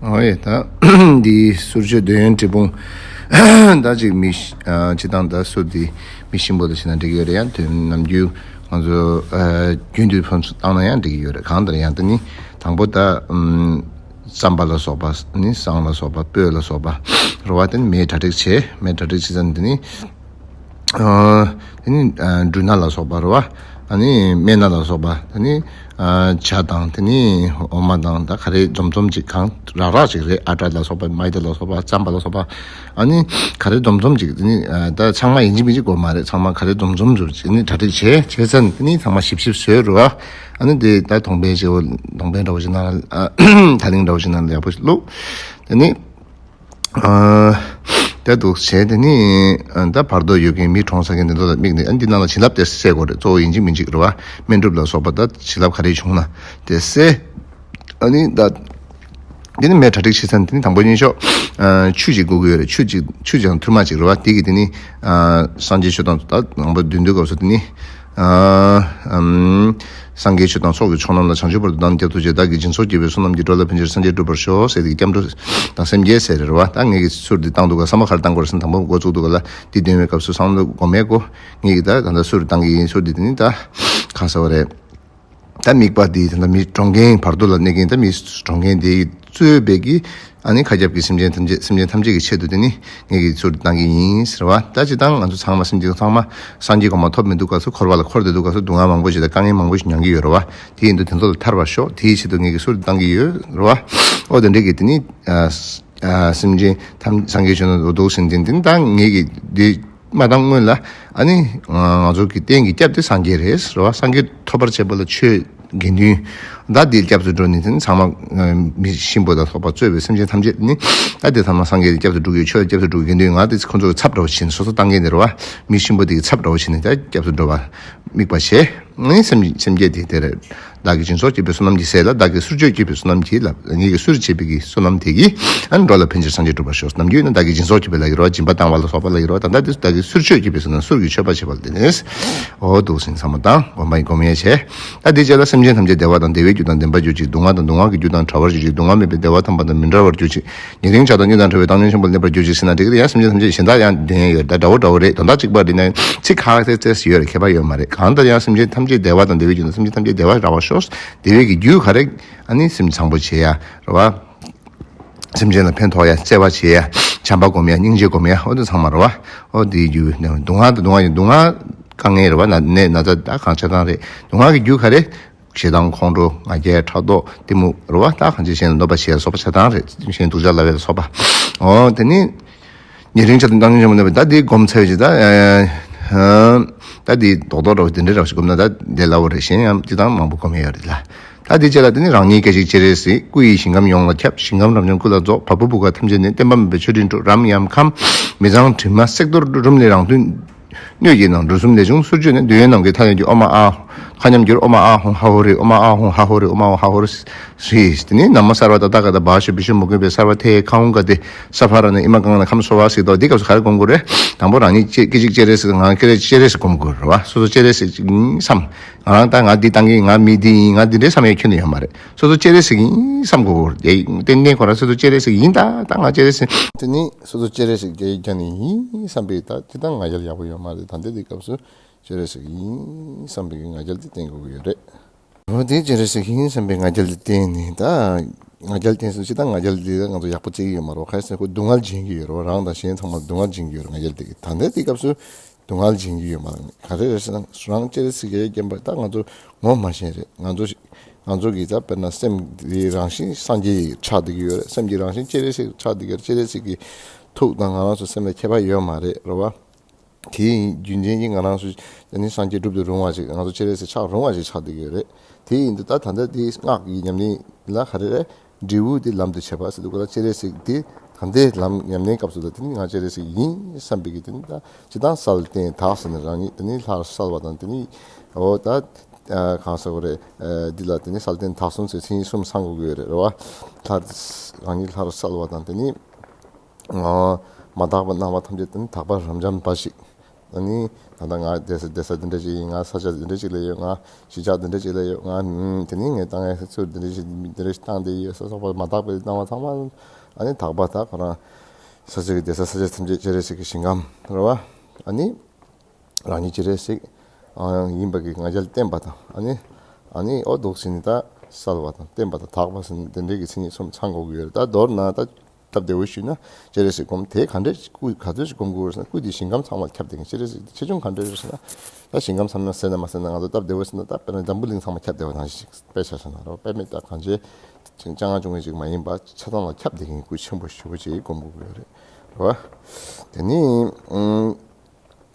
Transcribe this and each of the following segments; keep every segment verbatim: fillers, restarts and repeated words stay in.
ཨོ་ཡེ། ད་འདི་གསུར་མཆོད་འདོད་ཡོན་འབྲས་སྤུངས། ད་ཅིག་མི་ཤི- ཨ། སྤྱིར་བཏང་ད་གསུར་འདི་མི་གཤིན་པོ་དང་བྱིན་ན་འགྲིག་གི་ཡོད་རེད། ཡང་དོན་ནམ་རྒྱུན་ང་ཚོ་ཨ། རྒྱུན་དུ་ཕུན་སུམ་བཏང་ན་ཡང་འགྲིག་གི་ཡོད་རེད། གང་ལྟར་ཡང་ད་ནི་དང་པོ་ད་ཨམ། རྩམ་པ་ལ་སོགས་པ་ནི་བསང་ལ་སོགས་པ་སྤོས་ལ་སོགས་པ་རེད་བ། དེ་ནི་མེ་གྲ་སྒྲིག་བྱས། མེ་གྲ་སྒྲིག་བྱས་ཙང་དེ་ནི། ཨ། དེ་ནི་ཨ། འབྲུ་སྣ་ལ་སོགས་པ་རེད་བ། ཨ་ནི་སྨན་སྣ་ལ་སོགས་པ། དེ་ནི་ཨ། ཇ་དང་དེ་ནི་འོ་མ་དང་ད་ག་རེ་འཛོམས་འཛོམས་ཅིག་གང་རག་རག་ཅིག་རེད། ཨ་ཊ་ལ་སོགས་པ། མའི་ད་ལ་སོགས་པ། རྩམ་པ་ལ་སོགས་པ། ཨ་ནི་ག་རེ་འཛོམས་འཛོམས་ཅིག་དེ་ནི་ཨ། ད་ཚང་མ་ཡིན་གཅིག་མིན་གཅིག་དགོས་མ་རེད། ཚང་མ་ག་རེ་འཛོམས་འཛོམས་ཅིག་དེ་ནི་གྲ་སྒྲིག་བྱས། བྱས་ཙང་དེ་ནི་ཚང་མ་ཞིབ་ཞིབ་བཟོས་རེད་བ། ཨ་ནི་དེ་ད་དོང་པའི་བྱེད་པོ། དོང་པའི་འདྲ་བོ་ཞིག་ནང་ལ་ཨ། ཐག་རིང་འདྲ་བོ་ཞིག་ནང་ལ་ཡག་པོ་ཞིག་བླུགས། དེ་ནི། ཨ། དེ་འདུག་བྱས། དེ་ནི་ཨ། ད་བར་དོ་ཡོད་མཁན་མི་གྲོངས་ཚར་མཁན་དེ་ཚོ་ལ་དམིགས་ནས། ཨ། འདི་ནང་ལ་བྱིན་རླབས་དེ་གསལ་དགོས་རེད། གཙོ་བོ་ཡིན་གཅིག་མིན་གཅིག་རེད་བ། སྨན་སྒྲུབ་ལ་སོགས་པ་ད་བྱིན་རླབས་ག་རེ་བྱུང་ན་དེ་གསལ། ཨ་ནི་ད་འདི་ནི་མེ་གྲ་སྒྲིག་བྱེད་ས་ནི། དེ་ནི་དང་པོ་ཉིད་ཤོག་ཨ། ཆུ་ཅིག་དགོས་ཀྱི་ཡོད་རེད། ཆུ་ཅིག་ཆུ་ཅང་ཐུར་མ་ཅིག་རེད་བ། དེ་གི་དེ་ནི་ཨ། སངས་རྒྱས་ཆོས་དང་ད་ནང་པ་འདུས་འདུས་སྐབས་སུ་དེ་ནི། ཨ། ཨམ། སངས་རྒྱས་ཆོས་དང་ཚོགས་ཀྱི་མཆོག་རྣམས་ལ། བྱང་ཆུབ་བར་དུ་བདག་ནི་སྐྱབས་སུ་མཆི། བདག་གིས་སྦྱིན་སོགས་བགྱིས་པའི་བསོད་ནམས་ཀྱིས། འགྲོ་ལ་ཕན་ཕྱིར་སངས་རྒྱས་འགྲུབ་པར་ཤོག་ཟེར་དེ་སྐྱབས་འགྲོ་དང་སེམས་བསྐྱེད་ཟེར་རེད་བ། ད་ངེད་ཀྱིས་གསུར་འདི་བཏང་འདུག་ག་སམ་པ་ག་རེ་བཏང་དགོས་རེད་ཟེར་ན། དང་པོ་འགོ་བཙུགས་འདུག་ག་ལ། འདི་འདོན་པའི་སྐབས་སུ་བསང་ལ་སྒོམ་མེད་གོ། ངེད་ཀྱིས་ད་ད་ལྟ་གསུར་བཏང་གི་ཡིན། གསུར་འདི་དེ་ནི་ད་གང་ཟེར་བ་རེད། ད་དམིགས་པ་འདི་ད་ལྟ་མི་གྲོངས་མཁན། བར་དོ་ལ་གནས་མཁན་ད་མི་གྲོངས་མཁན་དེ་གཙོས་པའི་གི་ཨ་ནི་མཁའ་ཁྱབ་ཀྱི་སེམས་ཅན་ཐམས་ཅད། སེམས་ཅན་ཐམས་ཅད་ཀྱི་ཆེད་དུ་དེ་ནི་ངེད་ཀྱིས་གསུར་བཏང་གི་ཡིན་ཟེར་བ། ད་སྤྱིར་བཏང་ང་ཚོ་ཚང་མ་སེམས་ཅན་ཚང་མ་སངས་རྒྱས་གོ་འཕང་ཐོབ་མི་འདུག་ག་སུ་འཁོར་བ་ལ་འཁོར་བསྡད་འདུག་ག་སུ་སྡུག་བསྔལ་མང་པོ་ཞིག་དང་དཀའ་ངལ་མང་པོ་ཞིག་མྱང་གི་ཡོད་རེད་བ། དེ་ཡིན་དུས་དེ་ཚོ་ལས་ཐར་བར་ཤོག་དེའི་ཆེད་དུ་ངེད་ཀྱིས་གསུར་བཏང་གི་ཡོད་རེད་བ། ཨོ་དེ་འདྲ་གི་དེ་ནི་ཨ། ཨ། སེམས་ཅན་ཐམས་སངས་རྒྱས་བྱོན་ནས་འོ་འདུག་ཟེར་དེ་ནི་ད་ངེད་ཀྱིས་འདི་མ་བཏང་སྔོན་ལ། ཨ་ནི་ང་ཚོ་གི་རྟེན་གྱི་སྐྱབས་དེ་སངས་རྒྱས་རེད་ཟེར་བ། སངས་རྒྱས་ཐོབ་པར་བྱེད་པ་ལ་ཆོས་དགེ་འདུན་ད་འདིའི་སྐྱབས་སུ་འགྲོ་ནི་དེ་ནི་ཚང་མ་མི་གཤིན་པོ་དང་སོགས་པ་གཙོས་པའི་སེམས་ཅན་ཐམས་ཅད་ནི་ད་དེ་ཚང་མ་སངས་རྒྱས་ཀྱི་སྐྱབས་སུ་འགྲོ་གི་ཡོད། ཆོས་ཀྱི་སྐྱབས་སུ་འགྲོ་གི་དགེ་འདུན་ང་དེ་ཁོ་ཚོ་གི་ཚབ་འདྲ་བོ་བྱས་ནས། སོ་སོ་བཏང་མཁན་དེ་རེད་བ། མི་གཤིན་པོ་དེ་གི་ཚབ་འདྲ་བོ་བྱས་ནས་ད་སྐྱབས་སུ་འགྲོ་བ་དམིགས་པ་བྱས། ནི་སེམས་སེམས་བསྐྱེད་དེ་དེ་རེད། བདག་གིས་སྦྱིན་སོགས་བགྱིས་པའི་བསོད་ནམས་ཀྱིས་ཟེར་ལ། བདག་གིས་གསུར་མཆོད་བགྱིས་པའི་བསོད་ནམས་ཀྱིས་ལ། ངེད་ཀྱིས་གསུར་བྱས་པའི་གི་བསོད་ནམས་དེ་གིས་ཨ་ནི་འགྲོ་ལ་ཕན་ཕྱིར་སངས་རྒྱས་འགྲུབ་པར་ཤོག་ནམ་རྒྱུན་ནི་བདག་གིས་སྦྱིན་སོགས་བགྱིས་པའི་ལ་ཡོད་རེད་བ། སྦྱིན་པ་བཏང་བ་ལ་སོགས་པ་ལ་ཡོད་རེད་བ། ད་ལྟ་དེ་བདག་གིས་གསུར་མཆོད་བགྱིས་པའི་བསོད་ནམས། གསུར་གྱི་མཆོད་པ་བྱེད་པ་ལ་བརྟེན་ནས། འོ་འདུག་སེམས་བསམ་པ་དང་སྒོམ་པ་ཡིན། སྒོམ་ཡས་བྱས། ད་དེ་རྗེས་ལ་སེམས་ཅན་ཐམས་ཅད་བདེ་བ་དང་བདེ་བའི་རྒྱུ་དང་ལྡན་པར་གྱུར་ཅིག་སྡུག་བསྔལ་དང་སྡུག་བསྔལ་གྱི་རྒྱུ་དང་བྲལ་བར་གྱུར་ཅིག་སྡུག་བསྔལ་དང་སྡུག་བསྔལ་མེད་པའི་བདེ་བ་ཐམ་པ་དང་མི་འབྲལ་བར་གྱུར་ཅིག་ཉེ་རིང་ཆགས་སྡང་གཉིས་དང་བྲལ་བའི་བཏང་སྙོམས་ཆེན་པོ་ལ་སླེབས་པར་གྱུར་ཅིག་ཟེར་ན་འགྲིག་གི་རེད། ཡང་སེམས་ཅན་ཐམས་ཅད་གཞན་དག་ཡང་འདོན་ཡས་ཡོད་རེད། ད་འདྲ་བོ་འདྲ་བོ་རེད། དོན་དག་གཅིག་པ་རེད་ན་ཚིག་ཁ་ཁ་ཚིག་ཚིག་ཡོད་རེད། ཁྱད་པར་ཡོད་མ་རེད། གང་ལྟར་ཡང་སེམས་ཅན་ཐམས་ཅད་བདེ་བ་དང་བདེ་བའི་རྒྱུ་དང་སེམས་ཅན་ཐམས་ཅད་བདེ་བ་རག་པར་ཤོག་བདེ་བའི་གི་རྒྱུ་ག་རེ། ཨ་ནི་སེམས་བཟང་པོ་བྱེད་ཡ་རེད་བ། སེམས་ཅན་ལ་ཕན་ཐོགས་ཡ། བརྩེ་བ་བྱེད་ཡ། བྱམས་པ་སྒོམ་ཡ། སྙིང་རྗེ་སྒོམ་ཡ། འོ་དེ་ཚང་མ་རེད་བ། འོ་དེའི་རྒྱུ་སྡུག་བསྔལ་དང་། སྡུག་བསྔལ་གྱི་སྡུག་བསྔལ་དཀའ་ངལ་རེད་བ། ན་ནད་ན་ཚ་ད་གང་ཆ་ཚང་རེད། སྡུག་བསྔལ་གྱི་རྒྱུ་ག་རེ། ཞེ་སྡང་ཁོང་ཁྲོ་ང་རྒྱལ་ཕྲག་དོག་གཏི་མུག་རེད་བ། ད་གང་ཅི་གཞན་ལ་གནོད་པ་བྱེད་ཡ་སོགས་པ་ཆ་ཚང་རེད། གཞན་སྡུག་ཅག་སླ་བའི་ལ་སོགས་པ། འོ་དེ་ནི་ཉེ་རིང་ཆགས་སྡང་བཏང་སྙོམས་ཆེན་པོ་ལ་སླེབས་པར། ད་དེ་སྒོམ་ཚར་བའི་རྗེས་ད་ད་དེ་རྡོག་རྡོག་འདྲ་བོ་དེ་འདྲའི་འདྲ་བོ་ཞིག་སྒོམ་ན་ད་དེ་སླ་བོ་རེད། གཞན་ཡང་སྤྱིར་བཏང་མང་པོ་སྒོམ་ཡས་ཡོད་རེད་ལ། ད་དེ་རྗེས་ལ་དེ་ནི་རང་ཉིད་སྐད་ཅིག་སྤྱན་རས་གཟིགས། སྐུ་ཡི་ཞིང་ཁམས་ཡོངས་ལ་ཁྱབ། ཞིང་ཁམས་རབ་འབྱམས་སྐུ་ལ་རྫོགས། བ་སྤུ་བུ་ག་ཐམས་ཅད་ནི། བསྟན་པ་མེད་པའི་ཆོ་འཕྲུལ་སྒྲོག། རབ་ཡམ་ཁམས་མི་གཙང་དྲི་མ་སྲེག་གཏོར། རུམ་ལས་རང་དོན་སྣོད་ཀྱི་ནང་། འབྲུ་གསུམ་ལས་བྱུང་གསུར་མཆོད་ནི། འདོད་ཡོན་ནམ་མཁའི་མཐའ་ཡས་རྒྱུ། ཨོཾ་ཨཱཿཧཱུྃ། ཁ་ཉམས་འགྱུར། ཨོཾ་ཨཱཿཧཱུྃ་ཧ་ཧོ་རི། ཨོཾ་ཨཱཿཧཱུྃ་ཧ་ཧོ་རི། ཨོཾ་ཨཱཿཧཱུྃ་ཧ་ཧོ་རི་ཧྲཱིཿ་དེ་ནི་ན་མོ་སརྦ་ཏ་ཐཱ་ག་ཏ་བ་ཤ་བི་ཤྭ་མོ་གུ་པེ་སརྦ་ཐེ་ཁཱ་ཧཱུྃ་ག་ཏེ་ས་ཕ་ར་ནི་ཨི་མ་ཀང་ན་ཁམ་སོ་བ་སི་ཏོ། འདི་སྐབས་སུ་ག་རེ་སྒོམ་དགོས་རེད། དང་པོ་རང་ཉིད་སྐད་ཅིག་སྤྱན་རས་གཟིགས། ང་སྐད་ཅིག་སྤྱན་རས་གཟིགས་སྒོམ་དགོས་རེད་བ། སོ་སོ་སྤྱན་རས་གཟིགས་ཡིན་བསམ། ང་རང་ད་ང་འདི་བཏང་གི་ཡིན། ང་མི་འདི་ཡིན། ང་འདི་འདྲའི་བསམ་ཡས་ཁྱོན་ནས་ཡོད་མ་རེད། སོ་སོ་སྤྱན་རས་གཟིགས་ཡིན་བསམ་དགོས་རེད། ཏན་ཏན་ཁོ་རང་སོ་སོ་སྤྱན་རས་གཟིགས་ཡིན། ད་ད་ང་སྤྱན་རས་གཟིགས་དེ་ནི་སོ་སོ་སྤྱན་རས་གཟིགས་རྒྱ་ཡིག་ཀྱང་ནི་ཡིན་བསམ་པའི་ད་སྤྱིར་བཏང་ང་རྒྱལ་ཡག་པོ་ཡོད་མ་རེད། ད་འདི་འདི་སྐབས་སུ་སྤྱན་རས་གཟིགས་ཡིན་བསམ་པའི་ང་རྒྱལ་དེ་བསྟན་དགོས་ཀྱི་ཡོད་རེད། འོ་དེ་སྤྱན་རས་གཟིགས་ཡིན་བསམ་པའི་ང་རྒྱལ་དེ་བསྟན་ནས། ད་ང་རྒྱལ་བསྟན་སོང་། སྤྱིར་བཏང་ང་རྒྱལ་དེ་ང་ཚོ་ཡག་པོ་བརྩི་གི་ཡོད་མ་རེད། ག་རེ་ཟེར་ན་ཁོ་སྡུག་བསྔལ་སྦྱིན་གྱི་ཡོད་རེད་བ། རང་དང་གཞན་ཚང་མར་སྡུག་བསྔལ་སྦྱིན་གྱི་ཡོད་རེད། ང་རྒྱལ་དེ་གིས་ད་ལྟའི་དུས་སྐབས་སུ་སྡུག་བསྔལ་སྦྱིན་གྱི་ཡོད་མ་རེད། ག་རེ་རེད་ཟེར་ན་རང་སྤྱན་རས་གཟིགས་རྒྱལ་བའི་བསྟན་པ་ད་ང་ཚོ་ངོ་མ་ཤེས་རེད། ང་ཚོ་ང་ཚོ་གིས་ད་དཔེར་ན་སེམས་ཀྱི་རང་བཞིན་སངས་རྒྱས་ཆགས་བསྡད་ཀྱི་ཡོད་རེད། སེམས་ཀྱི་རང་བཞིན་སྤྱན་རས་གཟིགས་ཆགས་བསྡད་ཀྱི་ཡོད་རེད། སྤྱན་རས་གཟིགས་ཀྱི་ཐུགས་དང་ང་རང་ཚོ་སེམས་ལ་ཁྱད་པར་ཡོད་མ་རེད། རེད་བ། དེ་ཡིན་རྒྱུ་མཚན་གྱིས་ང་རང་ཚོ་ནི་སངས་རྒྱས་སྒྲུབ་ཏུ་རུང་བ་ཞིག་ང་ཚོ་སྤྱན་རས་གཟིགས་ཆགས་རུང་བ་ཞིག་ཆགས་བསྡད་ཀྱི་ཡོད་རེད། དེ་ཡིན་དུས་ད་ད་ལྟ་དེ་སྔགས་ཀྱི་ཉམས་ལེན་ལ་ག་རེ་རེད། འབྲས་བུ་དེ་ལམ་དུ་བྱེད་པ་ཟེར་དུས་སྐབས་ལ་སྤྱན་རས་གཟིགས་དེ་ད་ལྟའི་ལམ་ཉམས་ལེན་སྐབས་སུ་ལ་དེ་ནི་ང་སྤྱན་རས་གཟིགས་ཡིན་བསམ་པའི་གི་དེ་ནི་ད་སྤྱིར་བཏང་གསལ་བརྟེན་དག་ཟེར་ནས་རང་ཉིད་དེ་ནི་ལྷར་གསལ་བ་དང་དེ་ནི་འོ་ད་གང་ཟེར་དགོས་རེད། འདི་ལ་དེ་ནི་གསལ་བརྟེན་དག་གསུམ་ཟེར་མཚན་ཉིད་གསུམ་ཚང་དགོས་ཀྱི་ཡོད་རེད། རེད་བ། ལྷར་རང་ཉིད་ལྷར་གསལ་བ་དང་དེ་ནི། མ་དག་པ་སྣང་བ་ཐམས་ཅད་དེ་ནི་དག་པ་རབ་འབྱམས་འབའ་ཞིག་ཨ་ནི་ད་ལྟ་ང་བསྡད་ས་བསྡད་ས་འདི་འདྲ་ཞིག་ཡིན། ང་ས་ཆ་འདི་འདྲ་ཞིག་ལ་ཡོད། ང་གཞིས་ཆགས་འདི་འདྲ་ཞིག་ལ་ཡོད། ང་ཨུམ་དེ་ནི་ངས་བཏང་ཡས་ཚུར་འདི་འདྲ་ཞིག་འདི་འདྲ་ཞིག་བཏང་བསྡད་ཡོད་ཟེར་སོགས་པ་མ་དག་པའི་སྣང་བ་ཚང་མ། ཨ་ནི་དག་པ་དག་ཁོ་རང་ས་ཆ་གི་བསྡད་ས་ས་ཆ་ཐམས་ཅད་སྤྱན་རས་གཟིགས་ཀྱི་ཞིང་ཁམས་རེད་བ། ཨ་ནི་རང་ཉིད་སྤྱན་རས་གཟིགས་ཨ་ཡིན་པ་གི་ང་རྒྱལ་བསྟན་པ་དང་། ཨ་ནི་ཨ་ནི་ཨོ་འདུག་ཟེར་ནས་ད་གསལ་བ་དང་བརྟན་པ་དང་དག་པ་ཟེར་ནས་དེ་འདྲའི་གི་མཚན་ཉིད་གསུམ་ཚང་དགོས་ཀྱི་ཡོད་རེད། ད་མདོར་ན་ད་སྟབས་བདེ་བོ་ཞུས་ན་སྤྱན་རས་གཟིགས་སྒོམ་དེ་ག་འདྲས་སྐུ་ག་ཚོད་ཅིག་སྒོམ་དགོས་ཟེར་ན། སྐུ་དེ་ཞིང་ཁམས་ཚང་མ་ཁྱབ་བསྡད་མཁན། སྤྱན་རས་གཟིགས་དེ་ཆེ་ཆུང་ག་འདྲས་རེད་ཟེར་ན། ད་ཞིང་ཁམས་ཚང་མ་ཟེར་ན་མ་ཟེར་ན་ང་ཚོ་སྟབས་བདེ་བོ་ཟེར་ན་ད་དཔེར་ན་འཛམ་བུ་གླིང་ཚང་མ་ཁྱབ་བསྡད་པ་ནང་བཞིན་ཅིག་དཔེ་ཆ་བཞག་ན་རོ། དཔེ་མེད་ད་གང་ཅི་ཅང་ང་ཅུང་ངེ་ཅིག་མ་ཡིན་པ་ཆ་ཚང་ལ་ཁྱབ་བསྡད་མཁན་སྐུ་ཆེན་པོ་ཞེ་པོ་ཅིག་སྒོམ་དགོས་ཀྱི་ཡོད་རེད་རོ། དེ་ནི་ཨུམ།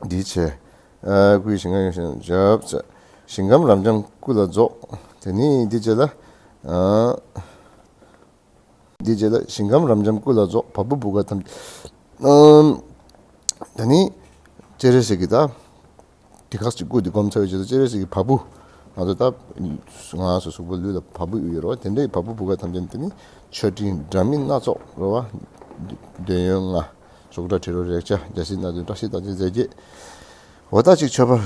འདི་བྱས། ཨ་སྐུའི་ཞིང་ཁམས་ཡོངས་བཞིན་བྱབ། ཞིང་ཁམས་རབ་འབྱམས་སྐུ་ལ་རྫོགས། དེ་ནི་འདི་བྱས་ལ། ཨ་འདི་བྱས་ལ་ཞིང་ཁམས་རབ་འབྱམས་སྐུ་ལ་རྫོགས། བ་སྤུ་བུ་ག་ཐམས་ཅད། ཨམ། དེ་ནི་སྤྱན་རས་གཟིགས་ཀྱི་ད་དེ་ཁ་ཅིག་སྐུ་དེ་སྒོམ་ཚར་བའི་རྗེས་སུ་སྤྱན་རས་གཟིགས་ཀྱི་བ་སྤུ། ང་ཚོ་ད་ང་ཚོ་གཟུགས་པོ་ལུས་ལ་བ་སྤུ་ཡོད་རེད་བ། དེ་འདྲའི་བ་སྤུ་བུ་ག་ཐམས་ཅད་དེ་ནི་མཆོད་སྤྲིན་འདྲ་མིན་སྣ་ཚོགས་རེད་བ། འདོད་ཡོན་ལྔ། གཟུགས་སྒྲ་དྲི་རོ་རེག་བྱ་བརྒྱ་བྱིན་སྣ་བདུན་བཀྲ་ཤིས་རྟགས་བརྒྱད་རྫས་བརྒྱད། འོ་ད་ཅིག་མཆོད་པ་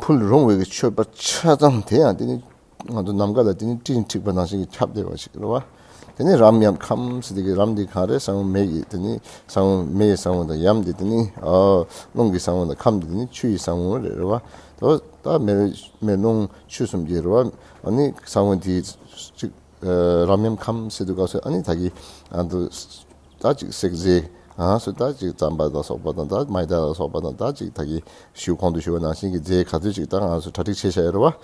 ཕུལ་རུང་བའི་གི་མཆོད་པ་ཆ་ཚང་དེ་ཡང་དེ་ནི་ང་ཚོ་ནམ་མཁའ་ལ་དེ་ནི་སྤྲིན་འཁྲིགས་པ་ནང་བཞིན་གྱི་ཁྱབ་བསྡད་པ་ཞིག་རེད་བ། དེ་ནི་རམ་ཡམ་ཁམས་ཟེར་དེ་གི་རམ་འདི་གང་རེད། ས་བོན་མེ་ཡི་དེ་ནི་ས་བོན་མེ་ཡི་ས་བོན་དང་ཡམ་འདི་དེ་ནི་ཨ་རླུང་གི་ས་བོན་དང་ཁམས་འདི་དེ་ནི་ཆུ་ཡི་ས་བོན་རེད་རེད་བ། ད་ད་མེ་མེ་རླུང་ཆུ་གསུམ་གྱི་རེད་བ། ཨ་ནི་ས་བོན་དེ་ཅིག་ཨ་རམ་ཡམ་ཁམས་ཟེར་དུས་སྐབས་སུ་ཨ་ནི་ད་གི་ཨ་འདུ་ད་ཅིག་བསྲེག་རྫས་ང་ཚོ་ད་ཅིག་རྩམ་པ་ལ་སོགས་པ་དང་ད་མའི་དཱ་ལ་སོགས་པ་དང་ད་ཅིག་ད་གི་ཞུ་གོང་དུ་ཞུ་བ་ནང་བཞིན་གྱི་རྫས་ག་ཚོད་ཅིག་ད་ང་ཚོ་གྲ་སྒྲིག་བྱས་བཞག་ཡོད་རེད་བ།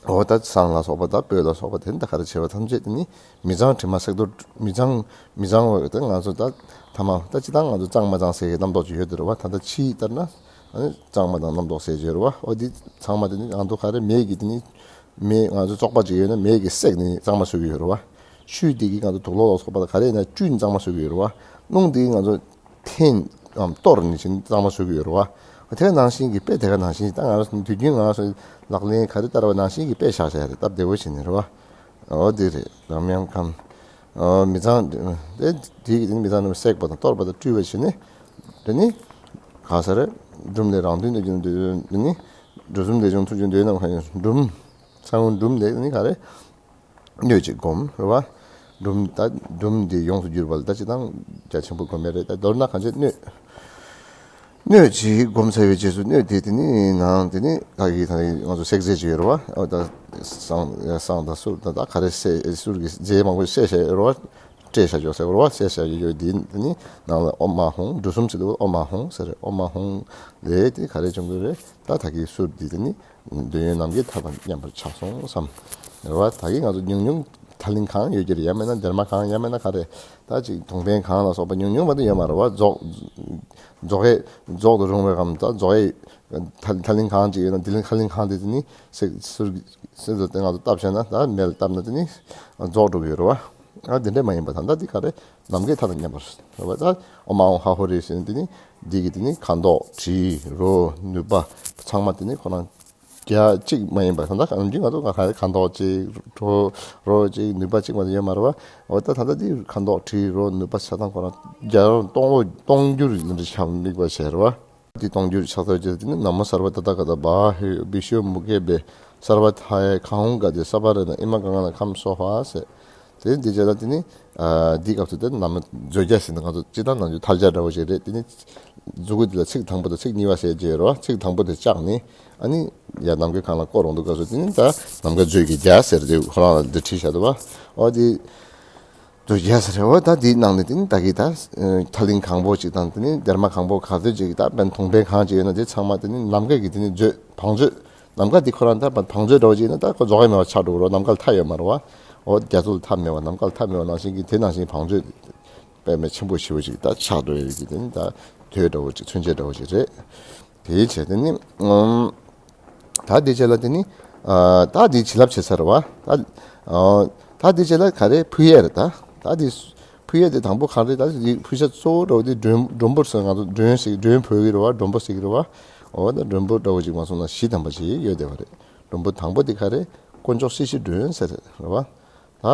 འོ་ད་བསང་ལ་སོགས་པ་ད་སྤོས་ལ་སོགས་པ་དེ་འདྲ་ག་རེ་བྱས་པ་ཐམས་ཅད་དེ་ནི་མི་གཙང་དྲི་མ་བསྲེག་གཏོར་མི་གཙང་མི་གཙང་བ་དེ་ང་ཚོ་ད་ཐ་མ་ད་སྤྱིར་བཏང་ང་ཚོ་གཙང་མ་གཙང་ཟེར་གྱི་རྣམ་རྟོག་ཅིག་ཡོད་དེ་རེད་བ། ད་ལྟ་ཕྱིའི་ལྟར་ན་ཨ་ནི་གཙང་མ་དང་རྣམ་རྟོག་ཟེར་གྱི་ཡོད་རེད་བ། འོ་འདི་ཚང་མ་དེ་ནི་ང་ཚོ་ག་རེ་མེ་གི་དེ་ནི་མེ་ང་ཚོ་བཙོག་པ་ཅིག་ཡོད་ན་མེ་གིས་བསྲེགས་ནས་གཙང་མ་བཟོ་གི་ཡོད་རེད་བ། ཆུ་དེ་གིས་ང་ཚོ་དུག་ལོག་ལ་སོགས་པ་ད་ག་རེ་ཡིན་ན་བཅུས་ནས་གཙང་མ་བཟོ་གི་ཡོད་རེད་བ། རླུང་དེ་གིས་ང་ཚོ་འཐེན་ཨམ་གཏོར་ནས་ཕྱིན་གཙང་མ་བཟོ་གི་ཡོད་རེད་བ། དེ་ག་ནང་བཞིན་གྱི་དཔེ་དེ་ག་ནང་བཞིན་ད་ང་རང་ཚོ་དུས་རྒྱུན་ང་རང་ཚོ་ལག་ལེན་ག་རེ་བསྟར་བ་ནང་བཞིན་གྱི་དཔེ་བཞག་བཞག་རེད། སྟབས་བདེ་བོ་བྱས་ནས་རེད་བ། འོ་དེ་རེད། རམ་ཡམ་ཁམས། འོ་མི་གཙང་དེ་དེ་གི་དེ་ནི་མི་གཙང་རྣམས་བསྲེགས་པ་དང་གཏོར་བ་དང་བཀྲུས་པ་བྱས་ནས་དེ་ནི་ག་ས་རེད། འབྲུམ་ལས་རང་དོན་དུ་གྱུར་འདོད་དེ་ནི་འབྲུ་གསུམ་ལས་བྱུང་ཐུགས་རྒྱུད་འདོད་རྣམས་གང་ཡིན་འབྲུམ། ས་བོན་འབྲུམ་ལས་ནི་ག་རེ། སྣོད་ཅིག་བསྒོམ་རེད་བ། འབྲུམ་ད་འབྲུམ་འདི་ཡོངས་སུ་གྱུར་པ་ལ་ད་ཅི་ཐང་རྒྱ་ཆེན་པོ་བསྒོམ་ཡས་རེད། ད་མདོར་ན་གང་བྱེད་སྣོད། སྣོད་ཅིག་བསྒོམ་ཚར་བའི་རྗེས་སུ་སྣོད་དེ་དེ་ནི་ནང་དེ་ནི་ད་གི་ད་ང་ཚོ་བསྲེག་རྫས་ཅིག་ཡོད་རེད་བ། ཨོ་ད་བསང་བསང་དང་གསུར་དང་ད་ག་རེ་བསྲེག་གསུར་གྱི་རྫས་མང་པོ་བསྲེག་བཞག་ཡོད་རེད་བ། བསྲེག་བཞག་ཡོད་ཟེར་རེད་བ། བསྲེག་བཞག་ཡོད་དེ་དེ་ནི་ནང་ལ་ཨོཾ་མ་ཧཱུྃ། འབྲུ་གསུམ་ཟེར་དུས་ཨོཾ་མ་ཧཱུྃ་ཟེར་རེད། ཨོཾ་མ་ཧཱུྃ་ལས་དེ་ག་རེ་བྱུང་གི་རེད། ད་ད་གི་གསུར་འདི་དེ་ནི། འདོད་ཡོན་ནམ་མཁའི་མཐའ་དང་མཉམ་པར་ཆགས་སོང་བསམ། རེད་བ། ད་གིན་ང་ཚོ་ཉུང་ཉུང་ཐག་རིང་གང་ཡོད་ཀྱི་རེད། ཡང་མིན་ན་སྡེར་མ་གང་ཡང་མིན་ན་ག་རེ། ད་ཅིག་དུང་པན་གང་ལ་སོགས་པ་ཉུང་ཉུང་མ་གཏོགས་ཡོད་མ་རེད་བ། རྫོགས་རྫོགས་ཡས་རྫོགས་དུ་རུང་བའི་གམ་ད་རྫོགས་ཡས་ཐག་ཐག་རིང་གང་ཅིག་ཡོད་ན་དེ་རིང་ཐག་རིང་གང་དེ་དེ་ནི་སྲེག་ཟུར་སྲེག་ཟུར་དེ་ང་ཚོ་བཏབ་བྱས་ན་ད་མེ་ལ་བཏབ་ན་དེ་ནི་རྫོགས་འགྲོ་གི་ཡོད་རེད་བ། ཨ་དེ་འདྲས་མ་ཡིན་པ་ད་ལྟ་འདི་ག་རེ་ནམ་མཁའི་མཐའ་དང་མཉམ་པར་རེད་བ། ད་ཨོཾ་མ་ཧཱུྃ་ཧ་ཧོ་རི་ཟེར་ནས་དེ་ནི་འདི་གི་དེ་ནི་ཁ་མདོག་དྲི་རོ་ནུས་པ་ཚང་མ་དེ་ནི་ཁོ་རང་རྒྱ་གཅིག་མ་ཡིན་པ་ད་ལྟ་ནམ་རྒྱུན་ང་ཚོ་ག་རེ་ཁ་མདོག་གཅིག་རོ་རོ་གཅིག་ནུས་པ་གཅིག་མ་གཏོགས་ཡོད་མ་རེད་བ། འོ་ད་ད་ལྟ་འདི་ཁ་མདོག་དྲི་རོ་ནུས་པ་ཆ་ཚང་ཁོ་རང་རྒྱ་རོ་སྟོང་ལོ་སྟོང་འགྱུར་ཡིན་འདྲ་ཆགས་དམིགས་པ་བྱས་རེད་བ། འདི་སྟོང་འགྱུར་ཆགས་ཚར་རྗེས་དེ་ནི་ན་མོ་སརྦ་ཏ་ཐཱ་ག་ཏ་བཱ་ཧེ་བི་ཤྭ་མུ་ཁེ་བྷེ་སརྦ་ཐཱ་ཡ་ཁཱ་ཧཱུྃ་ག་ཏེ་སརྦ་ར་ནཱ་ཨི་མ་ག་ང་ན་ཁཾ་སྭཱ་ཧཱ་ཟེར། དེ་འདི་བྱས་ལ་དེ་ནི་ཨ་འདི་སྐབས་སུ་དེ་ན་མོ་མཛོད་རྒྱ་ཟེར་ན་ང་ཚོ་སྤྱིར་བཏང་ནང་ཆོས་ཐལ་སྦྱར་འདྲ་བོ་ཞིག་རེད། དེ་ནི་མཛུ་གུ་འདི་ལ་ཚིག་དང་པོ་དང་ཚིག་གཉིས་པ་ཟེར་གྱི་ཡོད་རེད་བ། ཚིག་དང་པོ་དེ་བཅག་ནས་ཨ་ནི་ཡར་ནམ་མཁའི་ཁམས་ལ་བསྐོར་ཡོང་དུས་སྐབས་སུ་དེ་ནི་ད་ནམ་མཁའ་མཛོད་ཀྱི་རྒྱ་ཟེར་དེ་ཁོ་རང་ལ་འདི་བྲིས་བཞག་འདུག་བ། འོ་དེ། དུ་རྒྱས་ཟེར་རེད་བ། ད་འདིའི་ནང་ནས་དེ་ནི་ད་གི་ད་ཐག་རིང་གང་པོ་ཅིག་དང་དེ་ནི་སྡེར་མ་གང་པོ་ག་ཚོད་ཅིག་ད་དཔེར་ན་དུང་དཔོན་གང་ཅིག་ཡོད་ན་དེ་ཚང་མ་དེ་ནི་ནམ་མཁའ་གི་དེ་ནི་མཛོད་བང་མཛོད། ནམ་མཁའ་འདི་ཁོ་རང་ད་བང་མཛོད་འདྲ་བོ་ཅིག་ཡིན་ན་ད་ཁོ་རྫོགས་ཡ་མེད་པ་ཆགས་འགྲོ་གི་རེད། ནམ་མཁའ་ལ་མཐའ་ཡོད་མ་རེད་བ། འོ་རྒྱ་མཚོ་ལ་མཐའ་མེད་པ་ནམ་མཁའ་ལ་མཐའ་མེད་པ་ནང་བཞིན་གྱི་དེ་ནང་བཞིན་བང་མཛོད་དཔེ་མེད་ཆེན་པོ་ཞེ་པོ་ཅིག་ད་ཆགས་འགྲོ་ཡ་གི་དེ་ནི་ད་དོད་འདྲ་བོ་ཅིག་མཚོན་བྱེད་འདྲ་བོ་ཅིག་རེད། དེའི་ཆེད་དེ་ནི་ཨམ། ད་འདི་བྱས་ལ་དེ་ནི། ཨ་ད་འདི་བྱིན་རླབས་བྱེད་ས་རེད་བ། ད་ཨ་ད་འདི་བྱས་ལ་ག་རེ་ཕུལ་ཡས་རེད་ད། ད་འདི་ཕུལ་ཡས་དེ་དང་པོ་ག་རེ་ད་འདི་ཕུལ་ས་གཙོ་བོ་འདྲ་བོ་དེ་མགྲོན་མགྲོན་པོ་ཟེར་ང་ཚོ་མགྲོན་ཟེར་མགྲོན་ཕུལ་གི་རེད་བ། མགྲོན་པོ་ཟེར་གི་རེད་བ། འོ་ད་མགྲོན་པོ་འདྲ་བོ་ཅིག་མ་སོང་ན་བཞི་ཐམ་པ་ཅིག་ཡོད་བསྡད་པ་རེད། མགྲོན་པོ་དང་པོ་དེ་ག་རེ་དཀོན་མཆོག་སྲི་ཞུའི་མགྲོན་ཟེར་རེད་བ། ད་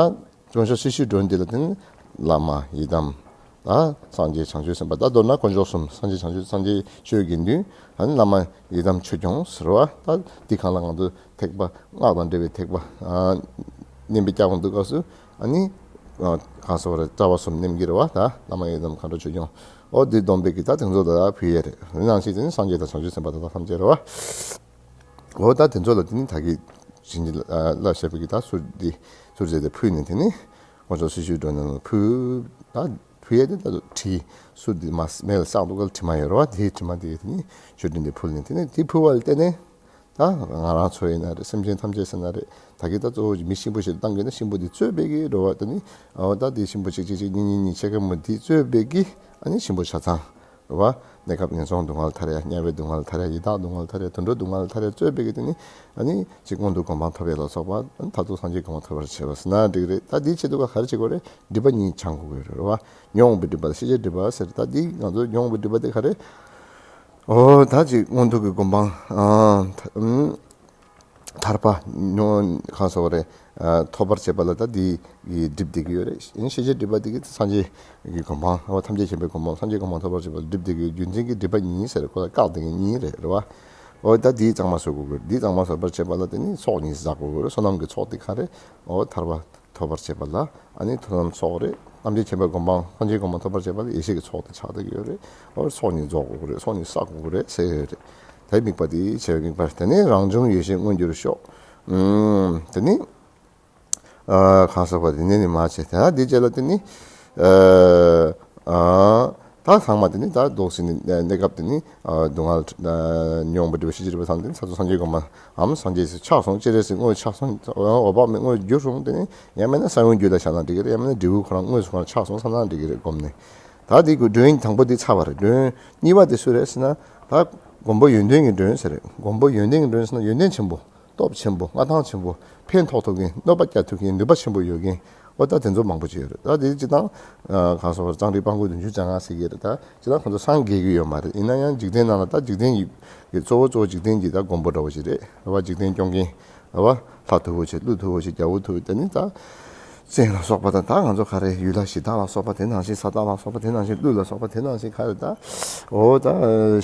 དཀོན་མཆོག་སྲི་ཞུའི་མགྲོན་འདི་ལ་དེ་ནི་བླ་མ་ཡི་དམ། ད་སངས་རྒྱས་བྱང་ཆུབ་སེམས་དཔའ། ད་མདོར་ན་དཀོན་མཆོག་གསུམ། སངས་རྒྱས་བྱང་ཆུབ། སངས་རྒྱས་ཆོས་དགེ་འདུན། ཨ་ནི་བླ་མ་ཡི་དམ་ཆོས་སྐྱོང་ཟེར་བ། ད་འདི་གང་ལ་ང་ཚོ་ཐེག་པ་སྔགས་དང་འབྲེལ་བའི་ཐེག་པ་ཨ་ནེམ་པའི་སྐྱབས་འགྲོ་སྐབས་སུ། ཨ་ནི་ཨ་གང་ཟེར་བ་རེད། གྲྭ་པ་གསུམ་ནེམ་གྱི་རེད་བ། ད་བླ་མ་ཡི་དམ་མཁའ་འགྲོ་ཆོས་སྐྱོང་། ཨོ་འདི་སྡོམ་པའི་གི་ད་དེ་ཚོ་ད་ཕུལ་ཡས་རེད། ནང་བཞིན་དེ་ནི་སངས་རྒྱས་དང་བྱང་ཆུབ་སེམས་དཔའ་དེ་དག་ཐམས་ཅད་རེད་བ། འོ་ད་དེ་ཚོ་ལ་དེ་ནི་ད་གི་བྱིན་གྱིས་བརླབས་བྱས་པའི་གི་ད་གསུར་འདི་གསུར་རྫས་དེ་ཕུལ་ནས། དེ་ནི་དཀོན་མཆོག་སྲི་ཞུའི་མགྲོན་རྣམས་ལ་ཕུལ། ད་ཕུལ་ཡས་དེ་ད་དྲི་གསུར་འདི་མ་མེ་ལ་བསྲེགས་འདུག་ག་ལ་དྲི་མ་ཡོད་རེད་བ། དེའི་དྲི་མ་དེ་དེ་ནི་མཆོད་སྤྲིན་དེ་ཕུལ་ནས། དེ་ནི་དེ་ཕུལ་བ་ལ་བརྟེན་ནས་ད་ང་རང་ཚོ་ཡིན་ན་རེད། སེམས་ཅན་ཐམས་ཅད་ཟེར་ན་རེད། ད་གི་ད་གཙོ་བོ་མི་གཤིན་པོ་ཞིག་བཏང་གི་ན་གཤིན་པོ་འདི་གཙོས་པའི་གི་རེད་བ། དེ་ནི་འོ་ད་དེ་གཤིན་པོ་གཅིག་གཅིག་གཅིག་གཉིས་གཉིས་གཉིས་ཕྱེད་ཀ་མོ་འདི་གཙོས་པའི་གི་ཨ་ནི་གཤིན་པོ་ཆ་ཚང་། རེད་བ། གནས་སྐབས་ངན་སོང་སྡུག་བསྔལ་ཐར་ཡ། དམྱལ་བའི་སྡུག་བསྔལ་ཐར་ཡ། ཡི་དྭགས་སྡུག་བསྔལ་ཐར་ཡ། དུད་འགྲོ་སྡུག་བསྔལ་ཐར་ཡ་གཙོས་པའི་གི་དེ་ནི་ཨ་ནི་གཅིག་མངོན་མཐོའི་གོ་འཕང་ཐོབ་ཡ་ལ་སོགས་པ། ཨ་ནི་མཐར་ཐུག་སངས་རྒྱས་གོ་འཕང་ཐོབ་པར་བྱེད་པ་ཟེར་ན་འགྲིག་རེད། ད་འདིའི་ཆེད་དུ་ག་ག་རེ་བྱེད་དགོས་རེད། སྒྲིབ་པ་གཉིས་སྦྱང་དགོས་ཀྱི་རེད། རེད་བ། མྱོང་བའི་སྒྲིབ་པ། ཤེས་བྱའི་སྒྲིབ་པ་ཟེར། ད་འདི་ང་ཚོ་མྱོང་བའི་སྒྲིབ་པ་དེ་ག་རེ། འོ་ད་གཅིག་མངོན་མཐོ་གི་གོ་འཕང་ཨ་ཐ་ཨུམ་ཐར་པ་ཉོ་གང་ཟེར་བ་རེད། ཨ་ཐོབ་པར་བྱེད་པ་ལ་ད་འདི་ཡི་སྒྲིབ་བསྡད་ཀྱི་ཡོད་རེད། ཡིན་ཤེས་བྱའི་སྒྲིབ་པ་འདི་གི་སངས་རྒྱས་ཀྱི་གོ་འཕང་། འོ་ཐམས་ཅད་མཁྱེན་པའི་གོ་འཕང་། སངས་རྒྱས་གོ་འཕང་ཐོབ་པར་བྱེད་པ་ལ་སྒྲིབ་བསྡད་ཀྱི་ཡོད། རྒྱུ་མཚན་གྱི་སྒྲིབ་པ་གཉིས་ཟེར་ཁོ་ལ་བཀག་བསྡད་མཁན་གཉིས་རེད། རེད་བ། འོ་ད་འདི་གཙང་མ་བཟོ་དགོས་ཀྱི་རེད། འདི་གཙང་མ་བཟོ་བར་བྱེད་པ་ལ་དེ་ནི་ཚོགས་གཉིས་བསགས་དགོས་ཀྱི་རེད། བསོད་ནམས་ཀྱི་ཚོགས་དེ་ག་རེ། འོ་ཐར་པ་ཐོབ་པར་བྱེད་པ་ལ་ཨ་ནི་ཐོབ་ནམ་ཚོགས་རེད། ཐམས་ཅད་མཁྱེན་པའི་གོ་འཕང་། སངས་རྒྱས་གོ་འཕང་ཐོབ་པར་བྱེད་པ་ལ་ཡེ་ཤེས་ཀྱི་ཚོགས་དེ་ཆགས་བསྡད་ཀྱི་ཡོད་རེད། འོ་ཚོགས་གཉིས་རྫོགས་དགོས་ཀྱི་རེད། ཚོགས་གཉིས་བསགས་དགོས་ཀྱི་རེད་ཟེར་ཡོད་རེད། དེ་དམིགས་པ་དེ་བྱས་པའི་དམིགས་པ་དེ་ནི་རང་བྱུང་ཡེ་ཤེས་མངོན་གྱུར་ཤོག་ཨུམ། དེ་ནི་ཨ་གང་ཟག་པ་དེ་ནི་ནི་མ་བྱས། དེ་ན་དེ་རྗེས་ལ་དེ་ནི་ཨ་ཨ་ད་ཚང་མ་དེ་ནི་ད་ལྡོག་ཟིན་ནི་གནས་སྐབས་དེ་ནི་ཨ་སྡུག་བསྔལ་ཨ་མྱོང་བ་སྒྲིབ་པ་ཤེས་བྱ་སྒྲིབ་པ་ཚང་དེ་ནི་ས་ཐོབ་སངས་རྒྱས་གོ་འཕང་ངམ་སངས་རྒྱས་སུ་ཆགས་སོང་། སྤྱན་རས་གཟིགས་དངོས་ཆགས་སོང་། འོད་དཔག་མེད་དངོས་གྱུར་སོང་། དེ་ནི་ཡང་མིན་ན་ས་བོན་རྒྱུད་ལ་བཞག་ན་འགྲིག་གི་རེད། ཡང་མིན་ན་འབྲས་བུ་ཁོ་རང་དངོས་སུ་ཁོ་རང་ཆགས་སོང་བསམ་ན་འགྲིག་གི་རེད། སྒོམ་ནས་ད་དེ་གི་མགྲོན་དང་པོ་དེ་ཚར་བ་རེད། མགྲོན་གཉིས་པ་དེ་སུ་རེད་ཟེར་ན། ད་མགོན་པོ་ཡོན་ཏན་གྱི་མགྲོན་ཟེར་རེད། མགོན་པོ་ཡོན་ཏན་གྱི་མགྲོན་ཟེར་ན་ཡོན་ཏན་ཆེན་པོ། སྟོབས་ཆེན་པོ། མངའ་ཐང་ཆེན་པོ། ཕན་ཐོགས་ཐུབ་མཁན། གནོད་པ་བསྐྱལ་ཐུབ་མཁན། ནུས་པ་ཆེན་པོ་ཡོད་མཁན། ཨོ་ད་དེ་ཚོ་མང་པོ་ཅིག་ཡོད་རེད། ད་དེ་སྤྱིར་བཏང་ཨ་གང་ཟེར་བ། གཙང་རིས་སྤང་སྒོས་བདུན་ཅུ་གྱ་ལྔ་ཟེར་གྱི་རེད། ད་སྤྱིར་བཏང་ཁོ་ཚོ་སངས་རྒྱས་ཀྱི་ཡོད་མ་རེད། ཡིན་ན་ཡང་འཇིག་རྟེན་ནང་ལ་ད་འཇིག་རྟེན་གྱི་གཙོ་བོ་གཙོ་བོ་འཇིག་རྟེན་གྱི་ད་མགོན་པོ་འདྲ་བོ་ཞིག་རེད། རེད་བ། འཇིག་རྟེན་སྐྱོང་མཁན། རེད་བ། ལྷ་མཐུ་བོ་ཆེ། ཀླུ་མཐུ་བོ་ཆེ། རྒྱལ་པོ་མཐུ་བོ། དེ་ནི་ད་བཙན་ལ་སོགས་པ་དང་། ད་ང་ཚོ་ག་རེ་ཡུལ་ལྷ་གཞི་བདག་ལ་སོགས་པ། དེ་ནང་བཞིན་ས་བདག་ལ་སོགས་པ། དེ་ནང་བཞིན་ཀླུ་ལ་སོགས་པ། དེ་ནང་བཞིན་ག་རེ་ད། འོ་ད་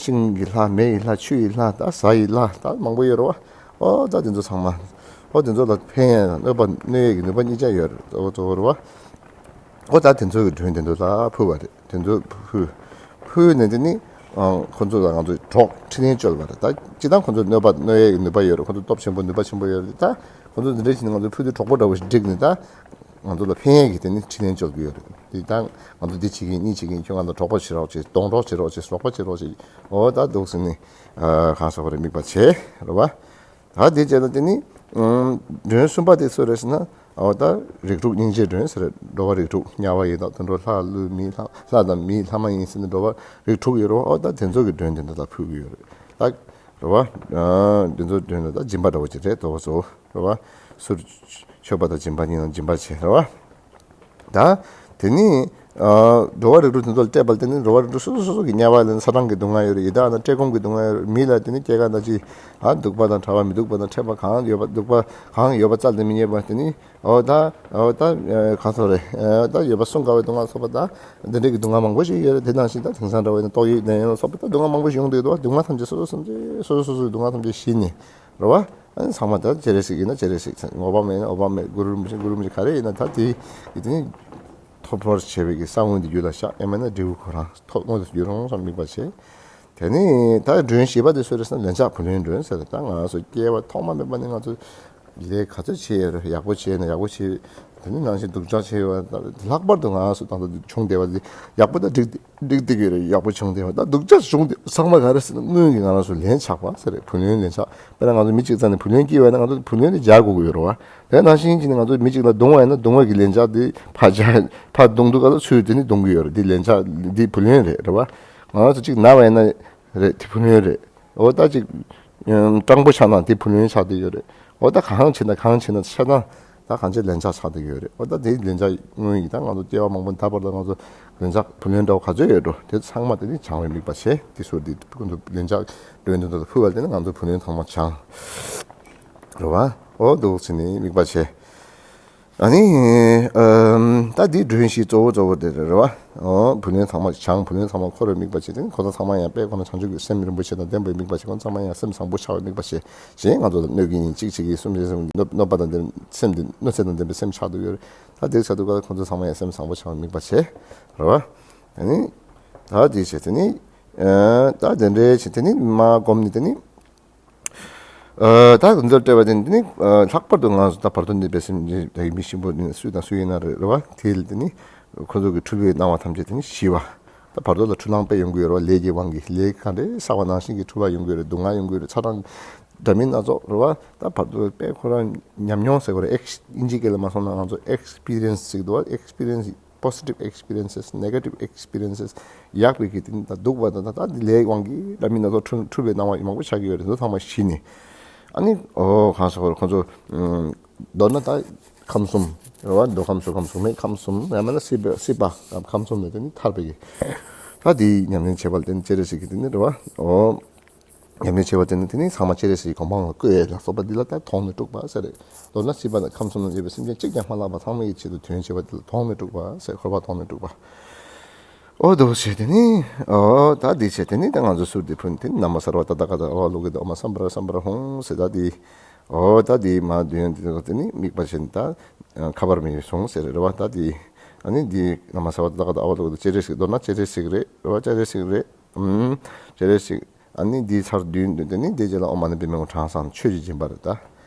ཤིང་གི་ལྷ། མེ་ཡི་ལྷ། ཆུ་ཡི་ལྷ། ད་གཟའ་ཡི་ལྷ། ད་མང་པོ་ཡོད་རེད་བ། ཨོ་ད་དེ་ཚོ་ཚང་མ། ཨོ་དེ་ཚོ་ལ་ཕན་ཡས་དང་གནོད་པ་གནོད་ཡས་ཀྱི་ནུས་པ་གཉིས་ཆ་ཡོད་རེད། གཙོ་བོ་གཙོ་བོ་རེད་བ། ཨོ་ད་དེ་ཚོ་གི་མགྲོན་དེ་ཚོ་ལ་ཕུལ་བ་རེད། དེ་ཚོ་ཕུལ། ཕུལ་ནས་དེ་ནི་ཨང་ཁོ་ཚོ་ལ་ང་ཚོས་གྲོགས་འཕྲིན་ལས་བཅོལ་བ་རེད། ད་སྤྱིར་བཏང་ཁོ་ཚོ་གནོད་པ་གནོད་ཡས་ཀྱི་ནུས་པ་ཡོད་རེད། ཁོ་ཚོ་སྟོབས་ཆེན་པོ་ནུས་པ་ཆེན་པོ་ཡོད་རེད། ད་ཁོ་ཚོ་འདི་འདྲ་བྱས་ནས་ང་ཚོས་ཕུལ་དུས་གྲོགས་པོ་འདྲ་བོ་ཞིག་བསྒྲིགས་ནས། ད་ང་ཚོ་ལ་ཕན་ཡས་ཀྱི་དེ་ནི་འཕྲིན་ལས་བཅོལ་གྱི་ཡོད་རེད། དེ་ད་ང་ཚོ་འདི་བྱེད་ཀྱིན་གཉིས་བྱེད་ཀྱིན། ཁྱོད་ང་ཚོ་གྲོགས་པོ་བྱེད་རོགས་བྱེད། གདོང་གྲོགས་བྱེད་རོགས་བྱེད། རོགས་པ་བྱེད་རོགས་བྱེད། འོ་ད་འདུག་ཟེར་ནས་ཨ་གང་ཟེར་བ་རེད། དམིགས་པ་བྱས་རེད་བ། ད་དེ་རྗེས་ལ་དེ་ནི་ཨུམ་མགྲོན་གསུམ་པ་དེ་སུ་རེད་ཟེར་ན། འོ་ད་རིགས་དྲུག་སྙིང་རྗེའི་མགྲོན་ཟེར་རེད། འགྲོ་བ་རིགས་དྲུག། དམྱལ་བ་ཡི་དྭགས་དུད་འགྲོ་ལྷ་ཀླུ་མི། ལྷ་ལྷ་དང་མི། ལྷ་མ་ཡིན་ཟེར་ནས་འགྲོ་བ་རིགས་དྲུག་ཡོད་རེད་བ། འོ་ད་དེ་ཚོ་གི་མགྲོན་དེ་འདྲ་ལ་ཕུལ་གྱི་ཡོད་རེད། ད་རེད་བ། ཨ་དེ་ཚོ་མགྲོན་ལ་ད་སྦྱིན་པ་འདྲ་བོ་ཅིག་རེད། དོ་བ་ཚོ་རེད་བ། གསུར་མཆོད་པ་དང་སྦྱིན་པ་གཉིས་ལ་སྦྱིན་པ་བྱས་རེད་བ། ད་དེ་ནི་ཨ་འགྲོ་བ་རིགས་དྲུག་དེ་ཚོ་ལ་སྤྲད་པ་ལ་དེ་ནི་འགྲོ་བ་རིགས་དྲུག་སོ་སོ་སོ་སོ་གི་དམྱལ་བ་ལ་ནི་ཚ་གྲང་གི་སྡུག་བསྔལ་ཡོད་རེད། ཡི་དྭགས་ལ་བཀྲེས་སྐོམ་གྱི་སྡུག་བསྔལ་ཡོད་རེད། མི་ལ་དེ་ནི་སྐྱེ་རྒ་ན་འཆི། ཨ་སྡུག་པ་དང་ཕྲ་བ་མི་སྡུག་པ་དང་ཕྲད་པ་གང་ཡོད་པ། སྡུག་པ་གང་ཡོད་པ་བསལ་ཏེ་མི་རྙེད་པ་དེ་ནི། འོ་ད་འོ་ད་ག་ཚོད་རེད། འོ་ད་ཡོད་པ་གསུང་དཀའ་བའི་སྡུག་བསྔལ་སོགས་པ་དང་། འདི་འདྲའི་གི་སྡུག་བསྔལ་མང་པོ་ཞིག་ཡོད་རེད། དེ་ནང་བཞིན་ད་དེང་སང་འདྲ་བ་ཡིན་ན་ཏོག་དབྱིབས་ནད་ཡམས་ལ་སོགས་པ་ད་སྡུག་བསྔལ་མང་པོ་ཞིག་ཡོང་གི་འདུག་བ། སྡུག་བསྔལ་ཐམས་ཅད་སོ་སོ་སེམས་ཅན་སོ་སོ་སོ་སོའི་སྡུག་བསྔལ་ཐམས་ཅད་ཞི་ནས་རེད་བ། ཨ་ནི་ཚང་མ་ད་སྤྱན་རས་གཟིགས་ཡིན་ན་སྤྱན་རས་གཟིགས། འོད་དཔག་མེད་ཡིན་ན་འོད་དཔག་མེད། གུ་རུ་རིན་པོ་ཆེ་གུ་རུ་རིན་པོ་ཆེ། ག་རེ་ཡིན་ན་ད་དེ་ཡི་དེ་ནི་ཐོབ་པར་བྱེད་པའི་གི་ས་བོན་དེ་རྒྱུད་ལ་བཞག་ཡང་མིན་ན་འབྲས་བུ་ཁོ་རང་ཐོབ། མངོན་དུ་འགྱུར་རུང་བསམ་དམིགས་པ་བྱས། དེ་ནས་ད་མགྲོན་བཞི་པ་དེ་སུ་རེད་ཟེར་ན། ལན་ཆགས་བུ་ལོན་མགྲོན་ཟེར། ད་ང་རང་ཚོ་སྐྱེ་བ་ཐོག་མ་མེད་པ་ནས་ང་ཚོ་ལས་ག་ཚོད་བྱས་ཡོད་རེད། ཡག་པོ་བྱས་ན་ཡག་པོ་བྱས། དེ་ནས་ནང་བཞིན་སྡུག་ཅག་བྱས་ཡོད་རེད། ལྷག་པར་དུ་ང་རང་ཚོ་ད་ལྟ་བྱུང་བསྡད་པ་དེ་ཡག་པོ་ད་འགྲིག་འགྲིག་བསྡད་ཀྱི་ཡོད་རེད། ཡག་པོ་བྱུང་བསྡད་པ། ད་སྡུག་ཅག་བྱུང་བསྡད། ཚང་མ་ག་རེ་ཟེར་ན་སྔོན་གྱི་ང་རང་ཚོ་ལན་ཆགས་པ་ཟེར་རེད། བུ་ལོན་ལན་ཆགས། དཔེར་ན་ང་ཚོ་མི་གཅིག་རྩ་ནས་བུ་ལོན་སྐྱེས་པ་ཡིན་ན་ང་ཚོ་བུ་ལོན་དེ་འཇལ་དགོས་ཀྱི་ཡོད་རེད་བ། དེ་ནང་བཞིན་བྱས་ནས་ང་ཚོ་མི་གཅིག་ལ་རྡུང་བ་ཡིན་ན་རྡུང་བ་གི་ལན་ཆགས་དེ་ཕར་འཇལ། ཕར་རྡུང་དུས་ག་ཚོད་ཚུར་དེ་ནི་རྡུང་གི་ཡོད་རེད། དེ་ལན་ཆགས་དེ་བུ་ལོན་རེད། རེད་བ། ང་རང་ཚོ་གཅིག་ན་བ་ཡིན་ན་རེད། དེ་བུ་ལོན་རེད། འོ་ད་གཅིག་སྤྲང་པོ་ཆགས་ན་དེ་བུ་ལོན་ཆགས་བསྡད་ཡོད་རེད། འོ་ད་གང་བྱེད་ན་གང་བྱེད་ན་ཆ་ཚང་ད་གང་བྱེད་ལན་ཆགས་ཆགས་བསྡད་ཡོད་རེད། འོ་ད་དེ་ལན་ཆགས་སྔོན་གྱི་ད་ང་ཚོ་སྐྱེ་བ་མང་པོ་ད་བར་དུ་ང་ཚོ་ལན་ཆགས་བུ་ལོན་འདྲ་བོ་ག་ཚོད་ཡོད་འགྲོ། དེ་ཚང་མ་དེ་ནི་བྱང་བའི་དམིགས་པ་བྱས། དེ་སོར་དེ་ཀུན་ཏུ་ལན་ཆགས་མགྲོན་དེ་ཚོ་ལ་ཕུལ་བ་དེ་ནི་ང་ཚོ་བུ་ལོན་ཚང་མ་བྱང་རེད་བ། འོ་འདུག་ཟེར་ནས་དམིགས་པ་བྱས། ཨ་ནི་ཨམ་ད་འདི་མགྲོན་བཞི་གཙོ་བོ་གཙོ་བོ་དེ་རེད་བ། ཨོ་བུ་ལོན་ཚང་མ་བྱང་བུ་ལོན་ཚང་མ་འཁོར་བའི་དམིགས་པ་བྱེད་དེ་ཁོ་ཚོ་ཚང་མ་ཡང་དཔེ་ཁོ་ན་བྱང་ཆུབ་ཀྱི་སེམས་རིན་པོ་ཆེ་དང་ལྡན་པའི་དམིགས་པ་བྱེད་ཁོ་ཚང་མ་ཡང་སེམས་བཟང་པོ་ཆགས་པའི་དམིགས་པ་བྱེད་གཞན་ང་ཚོ་ལ་གནོད་ཀྱི་ཡིན་གཅིག་བྱེད་ཀྱི་གསུམ་བྱེད་གསུམ་གྱི་གནོད་གནོད་པ་དང་ལྡན་སེམས་འདི་གནོད་འཚེ་དང་ལྡན་པའི་སེམས་ཆགས་འདུག་ཡོད་རེད། ད་དེ་ཆགས་འདུག་ག་ཁོ་ཚོ་ཚང་མ་ཡང་སེམས་བཟང་པོ་ཆགས་པའི་དམིགས་པ་བྱེད་རེད་བ། ཨ་ནི་ད་དེ་བྱས་དེ་ནི་ཨ་ད་དེ་འདྲའི་བྱས་དེ་ནི་མ་སྒོམ་ནི་དེ་ནི། ཨ་ད་དེ་ཚོར་སྤྲད་པ་དེ་ནི་ཨ་ལྷག་པར་དུ་ང་ཚོ་ད་བར་དོ་འདི་པའི་སེམས་ཀྱི་མི་གཤིན་པོ་ནི་སུ་དང་སུ་ཡིན་ན་རེད་རེད་བ། དེ་ལ་དེ་ནི་ཁོ་ཚོ་གི་འཁྲུལ་པའི་སྣང་བ་ཐམས་ཅད་དེ་ནི་ཞི་བ། ད་བར་དོ་ལ་འཁྲུལ་སྣང་དཔེ་ཡོང་གི་ཡོད་རེད་བ། ལས་ཀྱི་དབང་གིས་ལས་གང་རེ་བསགས་པ་ནང་བཞིན་གྱི་འཁྲུལ་པ་ཡོང་གི་ཡོད་རེད། སྡུག་བསྔལ་ཡོང་གི་ཡོད་རེད། ཆ་ཚང་འདྲ་མིན་སྣ་ཚོགས་རེད་བ། ད་བར་དོ་དཔེ་ཁོ་རང་ཉམས་མྱོང་ཟེར་བ་རེད། ཨེགས་ཨིན་ཇི་སྐད་ལ་མ་སོང་ན་ང་ཚོ་ཨེགས་པི་རི་ཡན་སི་ཟེར་གི་འདུག་བ། ཨེགས་པི་རི་ཡན་སི། positive experiences, negative experiences. ཡག་པའི་གི་དེ་ད་སྡུག་པ་དང་ད་ད་ལས་དབང་གིས་འདྲ་མིན་སྣ་ཚོགས་འཁྲུལ་འཁྲུལ་པའི་སྣང་བ་མང་པོ་ཆགས་ཀྱི་ཡོད་རེད། དེ་ཚོ་ཚང་མ་ཞི་ནས། ཨ་ནི་ཨོ་གང་ཟེར་བར་ཁོ་ཚོ་མདོར་ན་ད་ཁམས་གསུམ་རེད་བ། མདོ་ཁམས་སོགས་ཁམས་གསུམ་མེད་ཁམས་གསུམ་ཡང་མིན་ན་སྲིད་པ་སྲིད་པ་ཁམས་གསུམ་ནས་དེ་ནི་ཐར་པའི་གི་ད་དེའི་ཉམས་ལེན་བྱེད་པ་ལ་བརྟེན་ཅེ་རེ་ཞིག་གི་དེ་ནི་རེད་བ། ཨོ། ཉམས་ལེན་བྱེད་པ་དེ་ནི་དེ་ནི་ཚང་མ་སྤྱན་རས་གཟིགས་གོ་འཕང་ལ་བཀོད་ལ་སོགས་པ་འདི་ལ་ད་དོན་ནི་དྲུག་པ་ཟེར་རེད། མདོར་ན་སྲིད་པ་ནི་ཁམས་གསུམ་ན་ཡོད་པའི་སེམས་ཅན་གཅིག་ཀྱང་མ་བརླག་པ་ཚང་མའི་ཆེད་དུ་དོན་བྱེད་པ་དེ་ལ་དོན་ནི་དྲུག་པ་ཟེར། འཁོར་བ་དོན་ནི་དྲུག་པ། ཨོ་དོ་བྱས་དེ་ནི་ཨོ་ད་འདི་བྱས་དེ་ནི་ད་ང་ཚོ་སུར་དེ་ཕུན་དེ་ནི་ན་མོ་སརྦ་ཏ་ཐཱ་ག་ཏ་ཨ་བ་ལོ་ཀི་ཏེ་ཨོ་མ་སམ་བྷ་ར་སམ་བྷ་ར་ཧཱུྃ་ཟེར། ད་དེ་ཨོ་ད་དེ་མ་དོན་དེ་ནི་དམིགས་པ་བྱས་ནི་ད་ཁ་པར་མི་སོང་ཟེར་རེད་བ། ད་དེ་ཨ་ནི་དེ་ན་མོ་སརྦ་ཏ་ཐཱ་ག་ཏ་ཨ་བ་ལོ་ཀི་ཏེ་སྤྱན་རས་གཟིགས་མདོར་ན་སྤྱན་རས་གཟིགས་རེད་རེད་བ། སྤྱན་རས་གཟིགས་རེད། ཨུམ། སྤྱན་རས་གཟིགས། ཨ་ནི་འདིའི་ཚར་བདུན་བདུན་དེ་ནི་འདི་རྗེས་ལ་ཨོཾ་མ་ཎི་པདྨེ་ཧཱུྃ་ཕྲེང་བཟང་ཆོས་ཀྱི་སྦྱིན་པ་རེད་ད།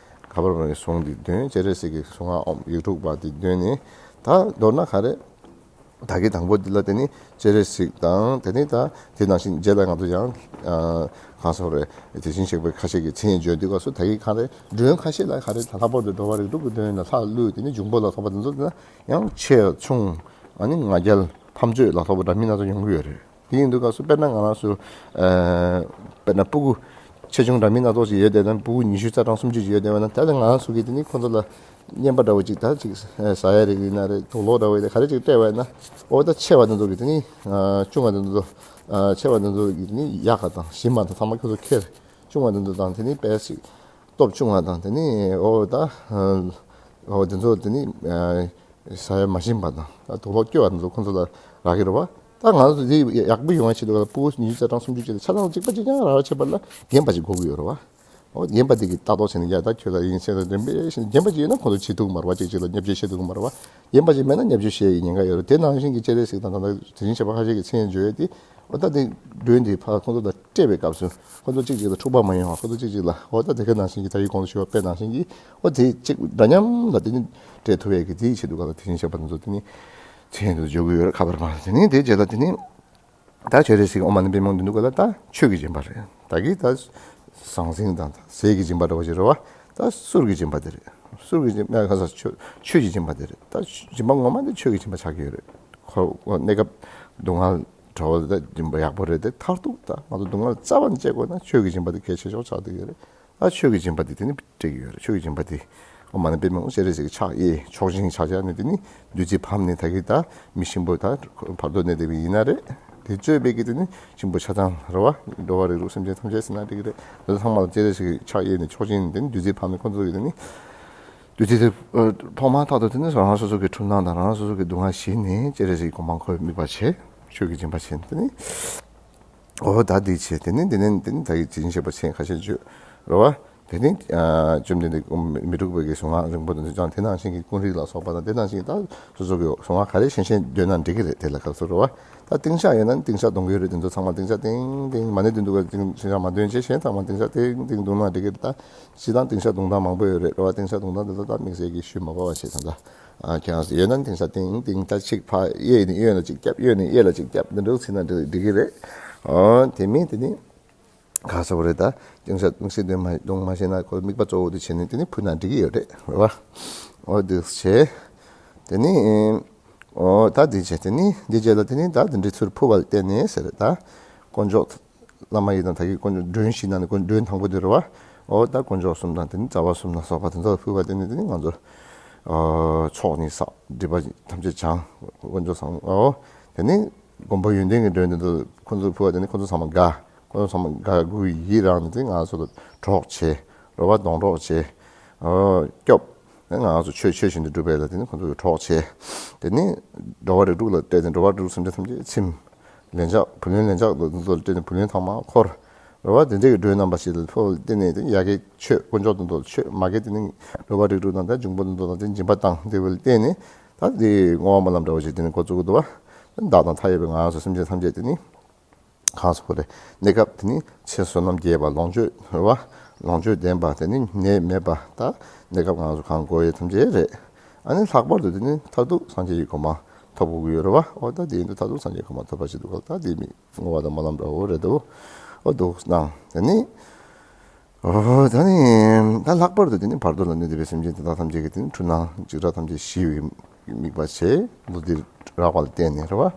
ཁ་པར་མའི་གཟུངས་འདི་བདུན་སྤྱན་རས་གཟིགས་ཀྱི་གཟུངས་སྔགས་ཨོཾ་ཡིག་དྲུག་པ་འདི་བདུན་ནི། ད་མདོར་ན་ག་རེ། ད་གི་དང་པོ་འདི་ལ་དེ་ནི་སྤྱན་རས་གཟིགས་དང་དེ་ནི་ད་དེ་ནང་བཞིན་རྗེས་ལ་ང་ཚོ་ཡང་། གང་སོགས་རེད། དེ་བཞིན་གཤེགས་པའི་ཁ་ཤས་ཀྱི་མཚན་ཉིད་བརྗོད་དུས་སྐབས་སུ་ད་གི་ག་རེ་མགྲོན་ཁ་ཤས་ལ་ག་རེ་ད་ལྷག་པར་དུ་འགྲོ་བ་རིགས་དྲུག་གི་མགྲོན་ལ་ལྷ་ཀླུ་དེ་ནི་འབྱུང་པོ་ལ་སོགས་པ་དེ་ཚོ་ལ་ཡང་ཆེ་ཆུང་ཨ་ནི་ང་རྒྱལ་ཕམ་ཚོད་ལ་སོགས་པ་འདྲ་མིན་སྣ་ཚོགས་ཡོང་གི་ཡོད་རེད། དེ་ཡིན་དུས་སྐབས་སུ་དཔེར་ན་ང་རང་ཚོ། ཨ། དཔེར་ན་སྤུ་གུ་ཆེ་ཆུང་འདྲ་མིན་སྣ་ཚོགས་ཤིག་ཡོད་བསྡད་ན་སྤུ་གུ་ཉི་ཤུ་རྩ་གྲངས་སུམ་ཅུ་ཅིག་ཡོད་བསྡད་པ་ན་ད་ལྟ་ང་རང་ཚོ་གིས་དེ་ནི་ཁོ་ཚོ་ལ་རྔན་པ་འདྲ་བོ་ཅིག་ད་ཅིག་ཟ་ཡ་རིགས་ཡིན་ན་རེད། དུག་ལོག་འདྲ་བོ་ཡིན་ན་ག་རེ་ཅིག་སྤྲད་པ་ཡིན་ན་ཨོ་ད་ཆེ་བ་དེ་ཚོ་གིས་དེ་ནི་ཆུང་བ་དེ་ཚོ་ཆེ་བ་དེ་ཚོ་གིས་དེ་ནི་ཡག་ག་དང་ཞིམ་པ་དང་ཚང་མ་ཁོ་ཚོ་ཁྱེར། ཆུང་བ་དེ་ཚོ་དང་དེ་ནི་དཔེ་ཅིག་སྟོབས་ཆུང་བ་དང་དེ་ནི་ཨོ་ད་ཨོ་དེ་ཚོ་དེ་ནི། ཟ་ཡ་མ་ཞིམ་པ་དང་ད་དུག་ལོག་སྐྱེ་བ་དེ་ཚོ་ཁོ་ཚོ་ལ་རག་གི་རེད་བ། ད་ང་ཚོ་འདི་ཡག་པོ་ཡོང་བའི་ཆེད་དུ་ལ་སྤུ་གུ་ཉི་ཤུ་རྩ་གྲངས་སུམ་ཅུ་ཅིག་ལ་ཆ་ཚང་གཅིག་པ་གཅིག་རྐྱང་རག་པའི་ཆེད་པ་ལ་རྒན་པ་ཅིག་དགོས་ཀྱི་ཡོད་རེད་བ། འོ་རྒན་པ་དེ་གིས་ལྟ་རྟོག་བྱས་ནས་ཡ་ད་ཁྱོད་ལ་ཡིན་ཟེར་ནས་རིམ་པས་བྱས་ནས་རྒན་པ་ཅིག་ཡོད་ན་ཁོ་ཚོ་བྱེད་ཐུབ་ཀྱི་མ་རེད་བ། གཅིག་གཅིག་ལ་བརྙས་བཅོས་བྱེད་ཐུབ་ཀྱི་མ་རེད་བ། རྒན་པ་ཅིག་མེད་ན་བརྙས་བཅོས་བྱེད་ཡི་ཉེན་ཁ་ཡོད་རེད། དེ་ནང་བཞིན་གྱི་སྤྱན་རས་གཟིགས་དང་ད་ལྟ་དེ་བཞིན་གཤེགས་པ་ཁ་ཤས་ཀྱི་མཚན་ཉིད་བརྗོད་ཡོད་དེ། འོ་ད་དེ་མགྲོན་དེ་ཕར་ཁོ་ཚོ་དང་སྤྲད་པའི་སྐབས་སུ་ཁོ་ཚོ་གཅིག་གཅིག་ལ་འཁྲུག་པ་མ་ཡོང་བ། ཁོ་ཚོ་གཅིག་གཅིག་ལ་འོ་ད་དེ་ག་ནང་བཞིན་གྱི་ད་ཡིག་གོང་དུ་ཞུས་པ་དཔེ་ནང་བཞིན་གྱི་འོ་དེ་གཅིག་འདྲ་མཉམ་ལ་དེ་ནི་སྤྲད་ཐུབ་པའི་གི་དེའི་ཆེད་དུ་ག་ལ་དེ་བཞིན་གཤེགས་པ་དེ་ཚོ་དེ་ནི་མཚན་དུ་འཇོག་གི་ཡོད་རེད། ཁ་པར་མ་དེ་ནི་དེ་རྗེས་ལ་དེ་ནི་ད་ཆོས་རེ་ཞིག་ཨོཾ་མ་ཎི་པདྨེ་ཧཱུྃ་འདི་འདུག་ག་ལ་ད་ཆོས་ཀྱི་སྦྱིན་པ་རེད། ད་གི་ད་ཟང་ཟིང་དང་ད་ཟས་ཀྱི་སྦྱིན་པ་འདྲ་བོ་ཞིག་རེད་བ། ད་གསུར་གྱི་སྦྱིན་པ་དེ་རེད། གསུར་གྱི་སྦྱིན་པ་ཁ་ས་ཆོས་ཆོས་ཀྱི་སྦྱིན་པ་དེ་རེད། ད་སྦྱིན་པ་ངོ་མ་དེ་ཆོས་ཀྱི་སྦྱིན་པ་ཆགས་ཀྱི་ཡོད་རེད། ཁོ་ཁོ་གནས་སྐབས་སྡུག་བསྔལ་བྲལ་བ་དེ་སྦྱིན་པ་ཡག་པོ་རེད་དེ། མཐར་ཐུག་ད་ང་ཚོ་སྡུག་བསྔལ་རྩ་བ་ནས་སྤྱད་དགོས་ན་ཆོས་ཀྱི་སྦྱིན་པ་དེ་གལ་ཆེ་ཤོས་ཆགས་བསྡད་ཀྱི་ཡོད་རེད། ད་ཆོས་ཀྱི་སྦྱིན་པ་དེ་དེ་ནི་སྤྲད་ཀྱི་ཡོད་རེད། ཆོས་ཀྱི་སྦྱིན་པ་དེ་ཨོཾ་མ་ཎི་པདྨེ་ཧཱུྃ་སྤྱན་རས་གཟིགས་ཕྱག་གཡས། མཆོག་སྦྱིན་ཕྱག་རྒྱ་ནི་དེ་ནི་བདུད་རྩི་ཕབ་ནས་ད་གི་ད་མི་གཤིན་པོ་ད་བར་དོ་གནས་བསྡད་པ་ཡིན་ན་རེད། དེ་གཙོས་པའི་གི་དེ་ནི་གཤིན་པོ་ཆ་ཚང་རེད་བ། འགྲོ་བ་རིགས་དྲུག་སེམས་ཅན་ཐམས་ཅད་ཟེར་ན་འགྲིག་གི་རེད། དེ་ཚང་མ་ལ་སྤྱན་རས་གཟིགས་ཕྱག་གཡས་ནས་མཆོག་སྦྱིན་དེ་ནི་བདུད་རྩི་ཕབ་ནས་ཁོ་ཚོ་གི་དེ་ནི་བདུད་རྩི་དེ་ཕོག་མ་ཐག་ཏུ་དེ་ནི་རང་རང་སོ་སོ་གི་འཁྲུལ་སྣང་དང་རང་རང་སོ་སོ་གི་སྡུག་བསྔལ་ཞི་ནས་སྤྱན་རས་གཟིགས་གོ་འཕང་འཁོར་བའི་དམིགས་པ་བྱེད། ཆོས་ཀྱི་སྦྱིན་པ་བྱེད་དེ་ནི། འོ་ད་འདི་བྱས་དེ་ནི་དེ་ནི་དེ་ནི་ད་གི་དེ་བཞིན་གཤེགས་པ་མཚན་ཁ་ཤས་བརྗོད་རེད་བ། དེ་ནི་བཅོམ་ལྡན་འདས་མི་འཁྲུགས་པའི་གི་གཟུངས་སྔགས་རིང་པོ་དེ་ཚོ་ཀྱང་དེ་ནང་བཞིན་གྱི་ཀུན་རིག་ལ་སོགས་པ་དང་དེ་ནང་བཞིན་གྱི་ད་སོ་སོ་གི་གཟུངས་སྔགས་ག་རེ་གཞན་གཞན་འདོན་ན་འགྲིག་གི་རེད། དེ་ལ་སྐབས་སུ་རེད་བ། ད་ཏིང་ཤགས་ཡོད་ན་ཏིང་ཤགས་རྡུང་གི་ཡོད་རེད། དེ་ཚོ་ཚང་མ་ཏིང་ཤགས་ཏིང་ཏིང་མ་ཎི་འདོན་དུས་ཀ་ཏིང་ཤགས་མ་འདོན་བྱས་གཞན་ཚང་མ་ཏིང་ཤགས་ཏིང་ཏིང་རྡུང་ན་འགྲིག་གི་རེད། ད་སྤྱིར་བཏང་ཏིང་ཤགས་རྡུང་སྟངས་མང་པོ་ཡོད་རེད་རེད་བ། ཏིང་ཤགས་རྡུང་སྟངས་དེ་ཚོ་ད་དམིགས་བསལ་གྱི་ཞུ་མ་དགོས་པ་བྱས་ཙང་ད། ཨ་ཁྱེད་རང་ཚོ་ཡོད་ན་ཏིང་ཤགས་ཏིང་ཏིང་ད་གཅིག་ཕར་གཡས་ནས་གཡོན་ལ་གཅིག་རྒྱབ། གཡོན་ནས་གཡས་ལ་གཅིག་རྒྱབ། འདི་འདྲ་ཚིག་ན་འགྲིག་འགྲིག་གི་རེད། ཨོ་དེ་མིན་དེ་ནི་ག་ས་བ་རེད། ད་ཏིང་ཤགས་ཏིང་ཤགས་དེ་མ་གཏོང་མ་ཤེས་ན་ཁོ་དམིགས་པ་གཙོ་བོ་དེ་བྱས་ནས་དེ་ནི་ཕུལ་ན་འགྲིག་གི་ཡོད་རེད་རེད་བ། ཨོ་དེ་བྱས། དེ་ནི་ཨོ་ད་དེ་བྱས་དེ་ནི་འདི་བྱས་ལ་དེ་ནི་ད་དེ་འདྲའི་ཚུར་ཕུལ་བ་ལ་བརྟེན་ནས་ཟེར་རེད། ད་དཀོན་མཆོག་བླ་མ་ཡི་དམ་དག་གི་དཀོན་མཆོག་མགྲོན་བཞི་ནང་ནས་དཀོན་མགྲོན་དང་པོ་དེ་རེད་བ། འོ་ད་དཀོན་མཆོག་གསུམ་དང་དེ་ནི་རྩ་བ་གསུམ་ལ་སོགས་པ་དེ་ཚོ་ལ་ཕུལ་བ་དེ་ནི་དེ་ནི་ང་ཚོ་ཨ་ཚོགས་གཉིས་བསགས། སྒྲིབ་པ་ཐམས་ཅད་བྱང་། དཀོན་མཆོག་གསུམ། འོ་དེ་ནི་མགོན་པོ་ཡོན་ཏན་གྱི་མགྲོན་དེ་ཚོ་ཁོ་ཚོ་ལ་ཕུལ་བ་དེ་ནི་ཁོ་ཚོ་ཚང་མ་དགའ། ཁོ་ཚོ་ཚང་མ་དགའ་དགུ་ཡི་རངས་ནས་དེ་ང་ཚོ་ལ་གྲོགས་བྱེད། རོགས་པ་སྡོང་གྲོགས་བྱེད། འོ་སྐྱོབ། ང་ཚོ་ཆོས་ཆོས་བཞིན་དུ་སྒྲུབ་པ་ལ་དེ་ནི་ཁོ་ཚོ་གི་གྲོགས་བྱེད། དེ་ནི་འགྲོ་བ་རིགས་དྲུག་ལ་སྤྲད་དེ་འགྲོ་བ་རིགས་དྲུག་སེམས་ཅན་ཐམས་ཅད་ཚིམ། ལན་ཆགས་བུ་ལོན་ལན་ཆགས་ལ་དེ་ཚོ་ལ་སྤྲད་དེ་བུ་ལོན་ཚང་མ་འཁོར། རེད་བ། དེ་འདྲའི་གི་འགྲོས་རྣམ་པ་ཞིག་ལ་ཕོག་བསྟན་ནས་དེ་ཡ་གི་ཆོས་དཀོན་མཆོག་དོན་དུ་ཆོས་མ་གི་དེ་ནི་འགྲོ་བ་རིགས་དྲུག་དང་དེ་འབྱུང་པོ་དོན་དུ་དང་དེ་སྦྱིན་པ་བཏང་དེ་བས་བསྟན་ནས་ད་དེ་བསྔོ་བ་སྨོན་ལམ་འདྲ་བོ་ཞིག་དེ་ནི་འགོ་བཙུགས་འདུག་བ། བདག་དང་མཐའ་ཡས་པའི་ང་རང་ཚོ་སེམས་ཅན་ཐམས་ཅད་དེ་ནི། གང་སོགས་རེད། གནས་སྐབས་དེ་ནི་ཚེ་བསོད་ནམས་རྒྱས་པ་ལོངས་སྤྱོད་རེད་བ། ལོངས་སྤྱོད་ལྡན་པ་དེ་ནི་ནད་མེད་པ་ད་གནས་སྐབས་ང་ཚོ་གང་དགོས་ཡོད་ཐམས་ཅད་རེད། ཨ་ནི་ལྷག་པར་དུ་དེ་ནི་མཐར་ཐུག་སངས་རྒྱས་ཀྱི་གོ་འཕང་ཐོབ་དགོས་ཀྱི་ཡོད་རེད་བ། ཨོ་ད་དེ་ཡིན་དུས་མཐར་ཐུག་སངས་རྒྱས་གོ་འཕང་ཐོབ་པ་ཞིག་འདུག་ག་ད་དེ་མི་བསྔོ་བ་དང་སྨོན་ལམ་འདྲ་བོ་རེད་འདུག་ཨོ་འདུག་གནང་དེ་ནི། ཨོ་ད་ནི་ད་ལྷག་པར་དུ་དེ་ནི་བར་དོ་ལ་གནས་བསྡད་པའི་སེམས་ཅན་དེ་དག་ཐམས་ཅད་ཀྱི་དེ་ནི་འཁྲུལ་སྣང་འཇིགས་སྐྲག་ཐམས་ཅད་ཞི་བའི་དམིགས་པ་བྱས་ལུས་འདི་རགས་པ་ལ་བརྟེན་ནས་རེད་བ།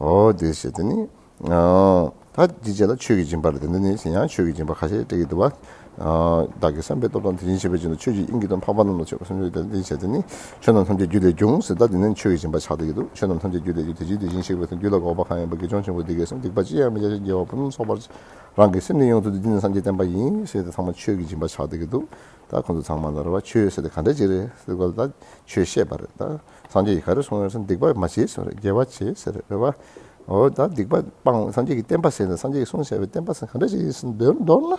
ཨོ་དེ་བྱས་དེ་ནི། ཨ་ད་འདི་རྗེས་ལ་ཆོས་ཀྱི་སྦྱིན་པ་རེད། དེ་འདི་ནི་ཡང་ཆོས་ཀྱི་སྦྱིན་པ་ཁ་ཤས་སྤྲད་ཀྱི་འདུག་བ། ཨ་བདག་གིས་བསམ་པའི་སྟོབས་དང་དེ་བཞིན་གཤེགས་པའི་སྤྱན་དང་ཆོས་ཀྱི་དབྱིངས་ཀྱི་དང་འཕགས་པ་རྣམས་ལ་མཆོད་པར་སེམས་བསྐྱེད་དེ་བྱས་དེ་ནི་ཆོས་རྣམས་ཐམས་ཅད་རྒྱུ་ལས་བྱུང་ཟེར། ད་འདི་ནི་ཆོས་ཀྱི་སྦྱིན་པ་ཆགས་བསྡད་ཀྱི་འདུག་ཆོས་རྣམས་ཐམས་ཅད་རྒྱུ་ལས་བྱུང་། དེ་བཞིན་དེ་བཞིན་གཤེགས་པའི་སྒྱུ་ལ་དགོངས་པ་གང་ཡིན་པ། དགེ་སྦྱོང་ཆེན་པོ་འདི་སྐད་གསུངས། སྡིག་པ་ཅི་ཡང་མི་བྱ་ཞིང་། དགེ་བ་ཕུན་སུམ་ཚོགས་པར། རང་གི་སེམས་ནི་ཡོངས་སུ་འདུལ། འདི་ནི་སངས་རྒྱས་བསྟན་པ་ཡིན་ཟེར་ཏེ་ཚང་མ་ཆོས་ཀྱི་སྦྱིན་པ་ཆགས་བསྡད་ཀྱི་འདུག་ད་ཁོང་ཚོ་ཚང་མ་ལ་རེད་བ། ཆོས་ཟེར་ཏེ་ག་འདྲ་ཅིག་རེད་ཟེར་སྐོར་ལ་ད་ཆོས་བཤད་པ་རེད། ད་སངས་རྒྱས་ཀྱིས་ག་རེ་གསུངས་ཡོད་ཟེར་ན་སྡིག་པ་མ་བྱེད་ཟེར་རེད། དགེ་བ་བྱེད་ཟེར་རེད་བ། འོ་ད་སྡིག་པ་སྤང་། སངས་རྒྱས་ཀྱི་བསྟན་པ་ཟེར་ན་སངས་རྒྱས་ཀྱིས་གསུངས་བྱས་པའི་བསྟན་པ་ཟེར་ན་ག་འདྲ་ཅིག་ཡིན་ཟེར་ན་མདོར་མདོར་ན།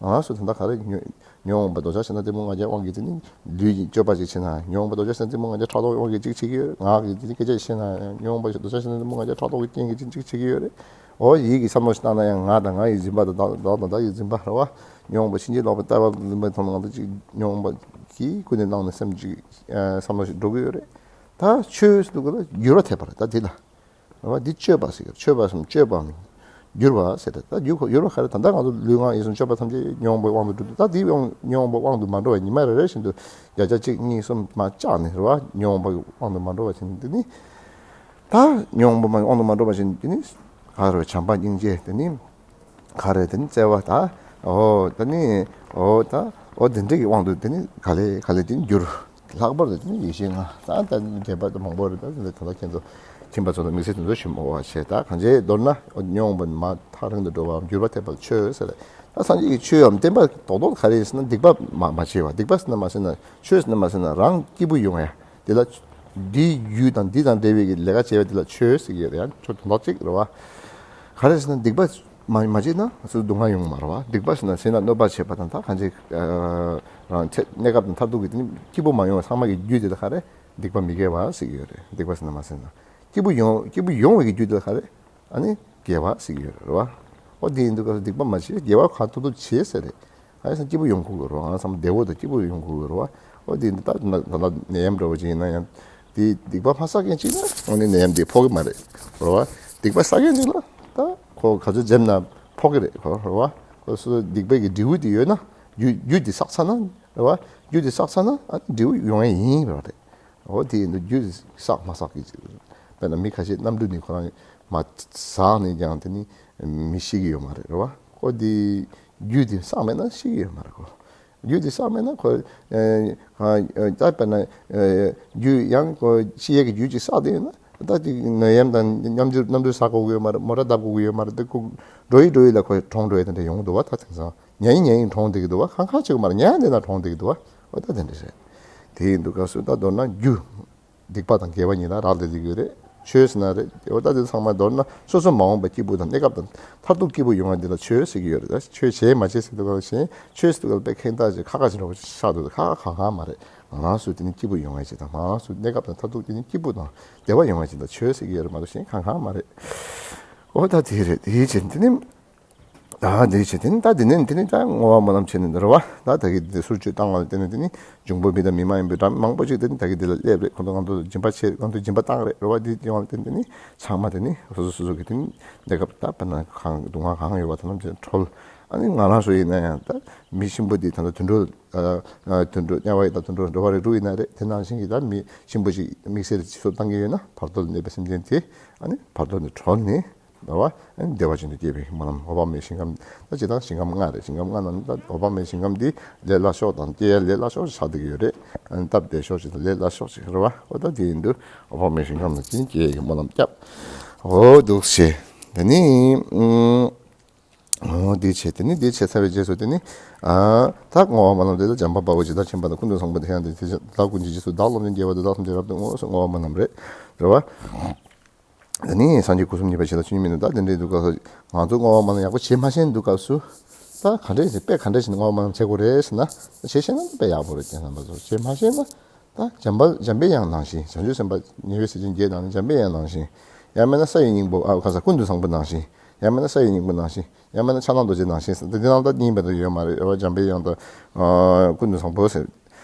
ང་སུ་ད་ལྟ་ག་རེ་ཉོན་ཉོན་མོངས་པ་འདོད་ཆགས་ཞེ་སྡང་གཏི་མུག་ང་རྒྱལ་དབང་གིས་དེ་ནི་ལུས་ཀྱི་སྤྱོད་པ་ཅིག་བྱེད་ན་ཉོན་མོངས་པ་འདོད་ཆགས་ཞེ་སྡང་གཏི་མུག་ང་རྒྱལ་ཕྲག་དོག་དབང་གིས་ཅིག་བྱེད་ཀྱི་ཡོད། ངག་གིས་དེ་ནི་སྐད་ཆ་བཤད་ན་ཉོན་མོངས་པ་འདོད་ཆགས་ཞེ་སྡང་གཏི་མུག་ང་རྒྱལ་ཕྲག་དོག་གི་རྐྱེན་གྱིས་ཅིག་ཅིག་བྱེད་ཀྱི་ཡོད་རེད། འོ་ཡིད་ཀྱི་བསམ་བློ་ཞིག་བཏང་ན་ཡང་ང་དང་ང་ཡི་འཛིན་པ་དང་བདག་དང་བདག་གི་འཛིན་པ་རེད་བ། ཉོན་མོངས་པ་ཕྱིན་ཅི་ལོག་པའི་ལྟ་བ་འཛིན་པའི་ཐོག་ནས་ང་ཚོ་ཅིག་ཉོན་མོངས་པ་གིས་ཀུན་ནས་བསླངས་ནས་སེམས་ཅིག་བསམ་བློ་ཞིག་འགྲོ་གི་ཡོད་རེད། ད་ཆོས་ཟེར་དུས་སྐབས་ལ་འགྱུར་བ་ཐེབས་པ་རེད། ད་དེ་ལ། རེད་བ། འདི་སྤྱོད་པ་ཟེར་གྱི་རེད། སྤྱོད་པ་སམ་སྤྱོད་པའམ་འགྱུར་བ་ཟེར་ཏེ། ད་འགྱུར་འགྱུར་བ་ག་རེ། ད་ལྟ་ང་ཚོ་ལུས་ངག་ཡིད་གསུམ་སྤྱོད་པ་ཐམས་ཅད་ཉོན་མོངས་པའི་དབང་དུ་འགྲོ་དུས། ད་འདི་དབང་ཉོན་མོངས་པའི་དབང་དུ་མ་འགྲོ་བ་ཉི་མ་རེ་རེ་བཞིན་དུ་བརྒྱ་ཆ་གཅིག་གཉིས་གསུམ་མར་བཅག་ནས་རེད་བ། ཉོན་མོངས་པའི་དབང་དུ་མ་འགྲོ་བ་བྱས་ནས་དེ་ནི། ད་ཉོན་མོངས་པའི་དབང་དུ་མ་འགྲོ་བ་བྱས་ནས་དེ་ནི་ག་རེ་རེད། བྱམས་པ་སྙིང་རྗེ་དེ་ནི། ག་རེ་དེ་ནི་བརྩེ་བ་ད། འོ་ད་ནི་འོ་ད་འོ་དེ་འདྲ་གི་དབང་དུ་དེ་ནི་ག་ལེ་ག་ལེ་དེ་ནི་འགྱུར། ལྷག་པར་དུ་དེ་ནི་ཡེ་ཤེས་ལྔ། ད་ད་ནི་རྒྱས་པ་དེ་མང་པོ་རེད། ད་དེ་ལས་ད་ལྟ་ཁྱེད་ཚོ་ཁྱིམ་པ་ཚོ་ལ་དམིགས་བསལ་དེ་ཚོ་ཞུ་མི་དགོས་པ་བྱས། ད་གང་ཅིའི་མདོར་ན་འོ་ཉོན་མོངས་པ་མར་ཐག་རིང་དུ་འགྲོ་བའམ་འགྱུར་བ་ཐེབས་པ་ལ་ཆོས་ཟེར་རེད། ད་སངས་རྒྱས་ཀྱི་ཆོས་འམ་བསྟན་པ་རྡོག་རྡོག་ག་རེ་ཡིན་ཟེར་ན་སྡིག་པ་མ་མ་བྱེད་པ། སྡིག་པ་ཟེར་ན་མ་ཟེར་ན་ཆོས་ཟེར་ན་མ་ཟེར་ན་རང་སྐྱིད་པོ་ཡོང་ཡ། དེ་ལ་འདི་རྒྱུ་དང་འདི་དང་འབྲེལ་བའི་གི་ལས་ཀ་བྱས་པ་དེ་ལ་ཆོས་ཟེར་གྱི་ཡོད་རེད། ཡང་ཆོས་དོན་དག་གཅིག་རེད་བ། ག་རེ་ཟེར་ན་སྡིག་པ་མ་མ་བྱས་ན་སུ་སྡུག་བསྔལ་ཡོང་མ་རེད་བ། སྡིག་པ་ཟེར་ན་ཟེར་ན་གནོད་པ་བྱེད་པ་དང་། ད་གང་ཅི་རང་ཚེ་གནས་སྐབས་དང་མཐར་ཐུག་གི་དེ་ནི་སྐྱིད་པོ་མ་ཡོང་བ་ཚང་མ་གི་རྒྱུ་དེ་ལ་ག་རེ་སྡིག་པ་མི་དགེ་བ་ཟེར་གྱི་ཡོད་རེད། སྡིག་པ་ཟེར་ན་མ་ཟེར་ན་སྐྱིད་པོ་ཡོང་སྐྱིད་པོ་ཡོང་བའི་གི་རྒྱུ་དེ་ལ་ག་རེ། ཨ་ནི་དགེ་བ་ཟེར་གྱི་ཡོད་རེད་བ། ཨོ་དེ་ཡིན་དུས་སྐབས་སུ་སྡིག་པ་མ་བྱེད། དགེ་བ་གང་ཐུབ་ཐུབ་བྱེད་ཟེར་རེད། ཨ་ནི་སེམས་སྐྱིད་པོ་ཡོང་དགོས་ཀྱི་རེད་བ། ང་ཚོ་བདེ་བོ་དང་སྐྱིད་པོ་ཡོང་དགོས་ཀྱི་རེད་བ། ཨོ་དེ་ཡིན་དུས་ད་ད་ལྟ་ནད་ཡམས་འདྲ་བོ་ཅིག་ཡིན་ན་ཡང་དེ་སྡིག་པ་མ་བསགས་མཁན་ཅིག་ན་ཨོ་ནི་ནད་ཡམས་དེ་ཕོག་གི་མ་རེད་རེད་བ། སྡིག་པ་བསགས་མཁན་ཅིག་ལ་ད་ཁོ་ག་ཚོད་འཇེམ་ན་ཕོག་གི་རེད་ཁོ་རེད་བ། ཁོ་སོ་སོ་སྡིག་པའི་གི་འབྲས་བུ་དེ་ཡོད་ན་རྒྱུ་རྒྱུ་དེ་བསགས་ཚར་ན་རེད་བ། རྒྱུ་དེ་བསགས་ཚར་ན་ཨ་ནི་འབྲས་བུ་ཡོང་ཡ་ཡིན་རེད་བ་རེད། འོ་དེ་ཡིན་དུས་རྒྱུ་བསགས་མ་བསགས་ཀྱི་ཅིག་དཔེར་ན་མི་ཁ་ཤས་གནམ་གྲུ་ནས་ཁོ་རང་མར་ཟགས་ནས་ཀྱང་དེ་ནི་མི་ཤི་གི་ཡོད་མ་རེད་རེད་བ། ཁོ་དེ་རྒྱུ་དེ་བསགས་མེད་ན་ཤི་གི་ཡོད་མ་རེད་ཁོ། རྒྱུ་དེ་བསགས་མེད་ན་ཁོ་ཨ་ཨ་ད་དཔེར་ན་ཨ་རྒྱུ་ཡང་ཁོ་ཤི་ཡས་ཀྱི་རྒྱུ་ཅིག་བསགས་བསྡད་ཡོད་ན་ད་ཅིག་ནད་ཡམས་དང་གནམ་གྲུ་གནམ་གྲུ་ཟག་དགོས་ཀྱི་ཡོད་མ་རེད། མོ་ཊ་བརྡབ་དགོས་ཀྱི་ཡོད་མ་རེད། དེ་ཁོ་འགྲོ་ཡི་འགྲོ་ཡི་ལ་ཁོ་གྲོངས་འགྲོ་ཡི་དེ་འདྲ་ཡོང་གི་འདུག་བ། ད་དེང་སང་། ཉན་ཉན་གྲོངས་བསྡད་ཀྱི་འདུག་བ། ཁང་ཁང་ཆེ་གི་མ་རེད། ཉན་བསྡད་ན་གྲོངས་བསྡད་ཀྱི་འདུག་བ། འོ་ད་དེ་འདྲ་རེད། དེ་ཡིན་དུས་སྐབས་སུ་ད་མདོར་ན་རྒྱུ། སྡིག་པ་དང་དགེ་བ་གཉིས་ལ་རག་ལས་བསྡད་ཀྱི་ཡོད་རེད། ཆོས་ཟེར་ན་རེད། འོ་ད་དེ་ཚང་མ་མདོར་ན་སོ་སོ་མ་འོངས་པ་སྐྱིད་པོ་དང་གནས་སྐབས་དང་མཐར་ཐུག་སྐྱིད་པོ་ཡོང་བ་འདི་ལ་ཆོས་ཟེར་གྱི་ཡོད་རེད། ད་ཆོས་བྱས་མ་བྱས་ཟེར་དུས་སྐབས་ལ་གཞན་ཆོས་ཟེར་དུས་སྐབས་ལ་དཔེ་ཁེངས་དག་ཅིག་ཁག་ཁག་ཅིག་འདྲ་བོ་ཆགས་འདུག་ཁག་ཁག་གང་གང་མ་རེད། ང་རང་ཚོ་དེ་ནི་སྐྱིད་པོ་ཡོང་བ་ཅིག་དང་། ང་རང་ཚོ་གནས་སྐབས་དང་མཐར་ཐུག་དེ་ནི་སྐྱིད་པོ་དང་བདེ་བ་ཡོང་བ་ཅིག་ལ་ཆོས་ཟེར་གྱི་ཡོད་རེད་མ་གཏོགས་གཞན་གང་གང་མ་རེད། འོ་ད་དེ་རེད། དེའི་ཕྱིར་དེ་ནི། ད་འདི་བྱས་དེ་ནི་ད་འདི་ནས་དེ་ནི་ད་བསྔོ་བ་སྨོན་ལམ་བྱས་ནས་འདི་རེད་བ། ད་ད་གི་འདི་ཟུར་བཅོས་བཏང་བ་ལ་བརྟེན་ནས་དེ་ནི་འབྱུང་པོ་མི་དང་མི་མ་ཡིན་པའི་དགྲ་མང་པོ་ཅིག་དེ་ནི་ད་གི་འདི་ལ་སླེབས་རེད། ཁོང་ཚོ་ང་ཚོ་སྦྱིན་པ་བྱས། ང་ཚོ་སྦྱིན་པ་བཏང་རེད་རེད་བ། འདི་བཏང་བ་ལ་བརྟེན་དེ་ནི་ཚང་མ་དེ་ནི་སོ་སོ་སོ་སོ་གི་དེ་ནི་གནས་སྐབས་ད་དཔེར་ན་གང་སྡུག་བསྔལ་གང་ཡོད་པ་དེ་རྣམས་ཀྱིས་གྲོལ། ཨ་ནི་ང་རང་ཚོ་ཡིན་ན་ཡང་ད་མི་གཤིན་པོ་འདི་ད་ལྟ་དུད་འགྲོ། ཨ་ཨ་དུད་འགྲོ་དམྱལ་བ་ཡི་དྭགས་དུད་འགྲོ་འགྲོ་བ་རིགས་དྲུག་ཡིན་ན་རེད། དེ་ནང་བཞིན་གྱི་ད་མི་གཤིན་པོ་ཞིག་དམིགས་བསལ་གྱི་ཚོ་བཏང་གི་ཡོད་ན་བར་དོ་ལ་གནས་པའི་སེམས་ཅན་དེ་ཨ་ནི་བར་དོ་ནས་གྲོལ་ནས། རེད་བ། ཨ་ནི་བདེ་བ་ཅན་དུ་སྐྱེ་བའི་སྨོན་ལམ། འོད་དཔག་མེད་ཞིང་ཁམས། ད་ཇི་ལྟར་ཞིང་ཁམས་ལྔ་རེད། ཞིང་ཁམས་ལྔ་ནང་ནས་ད་འོད་དཔག་མེད་ཞིང་ཁམས་འདི་ལས་སླ་ཤོས་དང་སྐྱེ་ཡ་ལས་སླ་ཤོས་ཆགས་བསྡད་ཀྱི་ཡོད་རེད། ཨ་ནི་སྟབས་བདེ་ཤོས་ཤིག་དང་ལས་སླ་ཤོས་ཤིག་རེད་བ། འོ་ད་དེ་ཡིན་དུས་འོད་དཔག་མེད་ཞིང་ཁམས་ནང་ཅིག་སྐྱེ་ཡ་གི་སྨོན་ལམ་བརྒྱབ། འོ་འདུག་སེ། དེ་ནི་ཨུམ། འོ་འདི་བྱས། དེ་ནི་འདི་བྱས་ཚར་བའི་རྗེས་སུ་དེ་ནི། ཨ། ད་བསྔོ་བ་སྨོན་ལམ་དེ་ལ་བྱམས་པ་དཔའ་བོས་ཇི་ལྟར་མཁྱེན་པ་དང་། ཀུན་ཏུ་བཟང་པོ་དེ་ཡང་དེ་དེ་བདག་ཀུན་གྱི་རྗེས་སུ་བདག་སློབ་ཅིང་། དགེ་བ་འདི་དག་ཐམས་ཅད་རབ་ཏུ་བསྔོ། ཟེར་བསྔོ་བ་སྨོན་ལམ་རེད། རེད་བ། དེ་ནི་སངས་རྒྱས་སྐུ་གསུམ་མཉེས་པའི་ཞིང་ལ་ཆོས་ཉིད་མིན་ནོ། ད་དེ་འདྲའི་འདུག་སྐབས་སུ་ང་ཚོ་བསྔོ་བ་སྨོན་ལམ་ཡག་པོ་བྱེད་མ་ཤེས་འདུག་སྐབས་སུ། ད་ག་འདྲས་ཟེར། དཔེ་ག་འདྲས་ཞིག་བསྔོ་བ་སྨོན་ལམ་བྱེད་དགོས་རེད་ཟེར་ན། བྱེད་ཤེས་ན་དཔེ་ཡག་པོ་རེད། ཁྱེད་རྣམ་པ་ཚོ་བྱེད་མ་ཤེས་ན། ད་འཇམ་པ་འཇམ་པའི་དབྱངས་ནང་བཞིན། བྱང་ཆུབ་སེམས་དཔའ་ཉེ་བའི་གཟི་བྱིན་བརྒྱད་ནང་ནས་འཇམ་པའི་དབྱངས་ནང་བཞིན། ཡང་མིན་ན་ས་ཡི་སྙིང་པོ། ཨ། ག་ས། ཀུན་ཏུ་བཟང་པོ་ནང་བཞིན། ཡང་མིན་ན་ས་ཡི་སྙིང་པོ་ནང་བཞིན། ཡང་མིན་ན་ཕྱག་ན་རྡོ་རྗེ་ནང་བཞིན་ཟེར། འདི་ནང་ད་གཉིས་མེད་དུ་ཡོད་མ་རེད། འཇམ་པའི་དབྱངས་དང་། ཨ། ཀུན་ཏུ་བཟང་པོ་ཟེར།